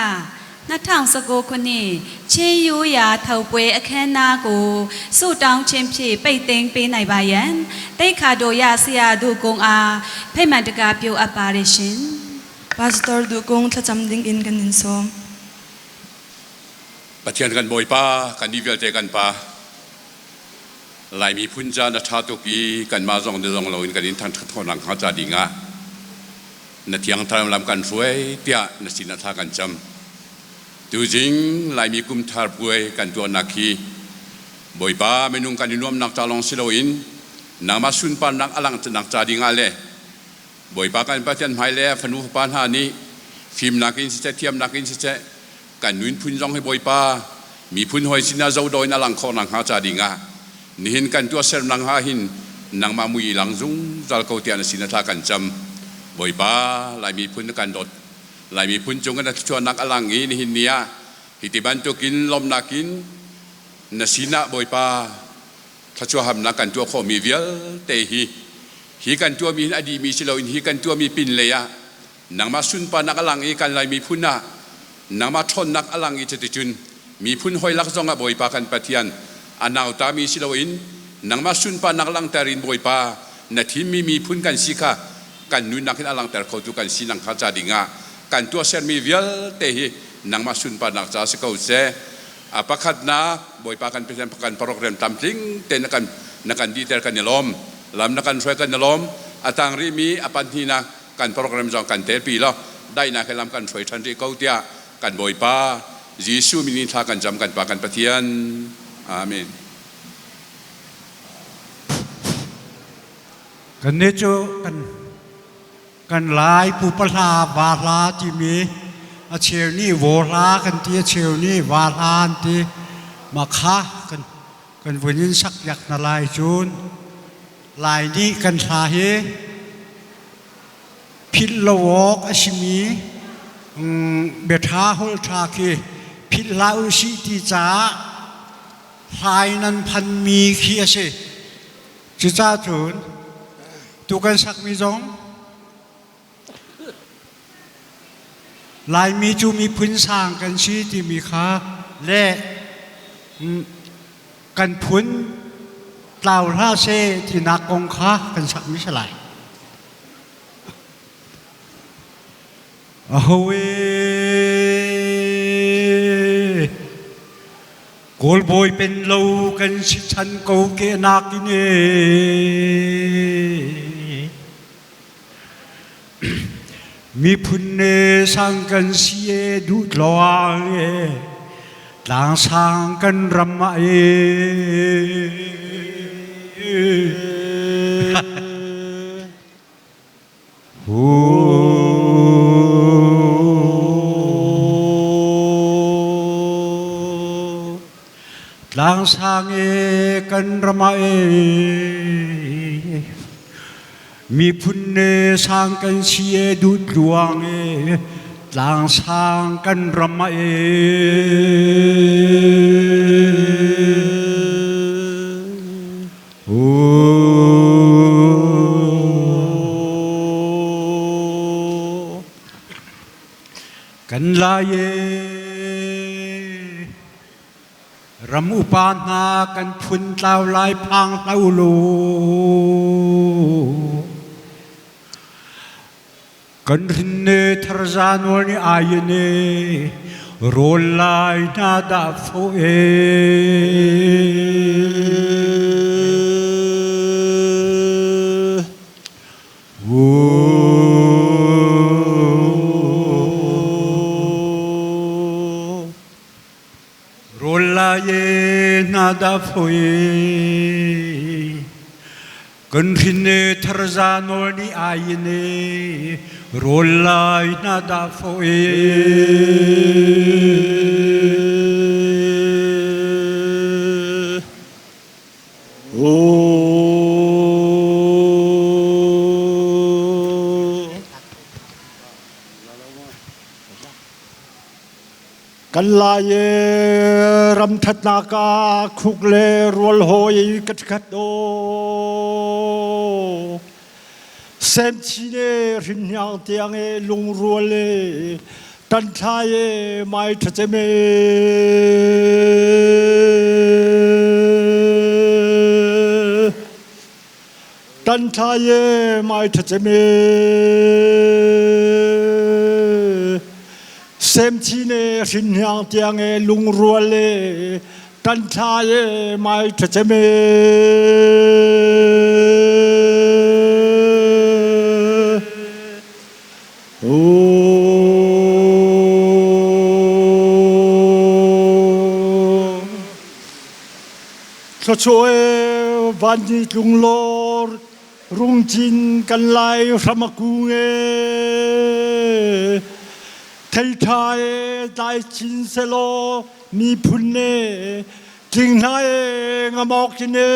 2019ခုနှစ်ချင်းယူရာထောက်ပွဲအခမ်းအနားကိုဆုတောင်းခြင်းဖြင့်ပိတ်သိမ်းပေးနိုင်ပါယံတိတ်ခါတို့ရဆရာတို့ကုန်းအားဖိတ်မှန်တကားပြုအပ်ပါတယ်ရှင် Pastor Du Kung thlacam ding in kan in sawm. Pathian kan Bawipa kan ni vialte kan pa Laimi phun ca na ṭha tuk i kanmah zong na zong loin kan in thangṭhat khawhnak hnga ca dingah na thiang thar lam kan hruai tiah na sinah thla kan cam. Tuzing Laimi kum thar puai kan tuahnak hi Bawipa minung kan i nuamnak ca lawng si loin nangmah sunparnak a langhnak ca dingah le Bawipa kan Pathian hmai le fanu fapa hna nih fimnak in siseh thiamnak in siseh kan nunphun zong hi Bawipa miphun hawi sinah zodaw in a lang khawh nakhnga ca dingah nihin kan tuahsernak ah hin nangmah mui i lang zungzal ko tiah na sin ah thla kan cam. Bawipa Lai miphun na kan dawt. Lai miphun cung na thluachuahnak a lang i nihin ni ah hi ti bantukin lawmhnak in na sinah Bawipa thluachuahhamnak kan tuah khawhmi vialte hi hi kan tuahmi hin a dihmi si loin hi kan tuahmi pinlei ah nangmah sunparnak a lang i kan Lai miphun ah nangmah ṭhawnnak a lang i cuticun miphun hawi lak zongah Bawipa kan Pathian a nautami si loin nangmah sunparnak langhter in Bawipa na thimmi miphun kan si kha kan nunnak hin a langhter khotu kan si nakhnga ca dingah kan tuahsermi vialte hi nangmah sunparnak ca si ko seh. A pakhatnak Bawipa kan Pathian kan program tlamtling tein na kan na kan dihter kan i lawm. Lam na kan hruai kan i lawm. A tang rihmi a pahnihnak kan program zong kan telpi law daihnak he lam kan hruai ṭhan rih ko tiah kan Bawipa Jesuh min in thla kan cam kan Pa kan Pathian. Amen. Kannih cu kan kan Lai pupa hla va hla timi a cheu nih vaw hla kan ti a cheu nih va hla an ti mah kha kan kan vun in sak piak hna lai cun Lai nih kan hla hi philh lo awk a simi biaṭha holh ṭha khi philh hlah u sih ti caah hlai nan phanmi khi a si. Cucaah cun tu kan sakmi zong Laimi cu miphun sang kan si timi kha le kan phun tlau hlah seh tinak kong kha kan sakmi si lai. Aho e Kawl bawi pen lo kan si chan ko ke nakin e Miphun ne sang kan si e duh tluang e tlang sang kan ram ah e Tlangsang e kan ram ah e miphun ne sang kan si e duh tluang e tlangsang kan ram ah e Kan lai e ram upa hna kan phun tlau lai phang hlah u law Kan hrin ne tharza nawl ni ai ne rawl lai na dah fo e. Rawl lai e na dah fo e. Kan hrin e tharza nawl ni ai ne rawl lai na dah fo e. Kan lai e ram thatnak ah khuk le rual hawi ka khat o Semchi ne hrinhniang tiang e lungrual e tan thlai e mai thacem e Tan thlai e mai thacem e Semchi ne hrinhniang tiang e lungrual e tan thlai e mai thacem e Thluachuah e van ni tlung law rungcin kan lai hram a kung e. Thei ṭha e tlai chin selaw miphun e tling hna e ngamawk in e.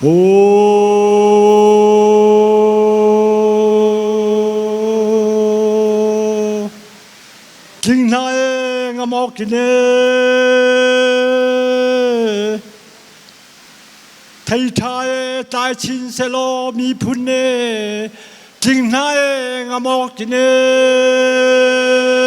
Oh. Tling hna e ngamawk in e. Thei ṭha e tlai chin selaw miphun e tling hna e ngamawk in e.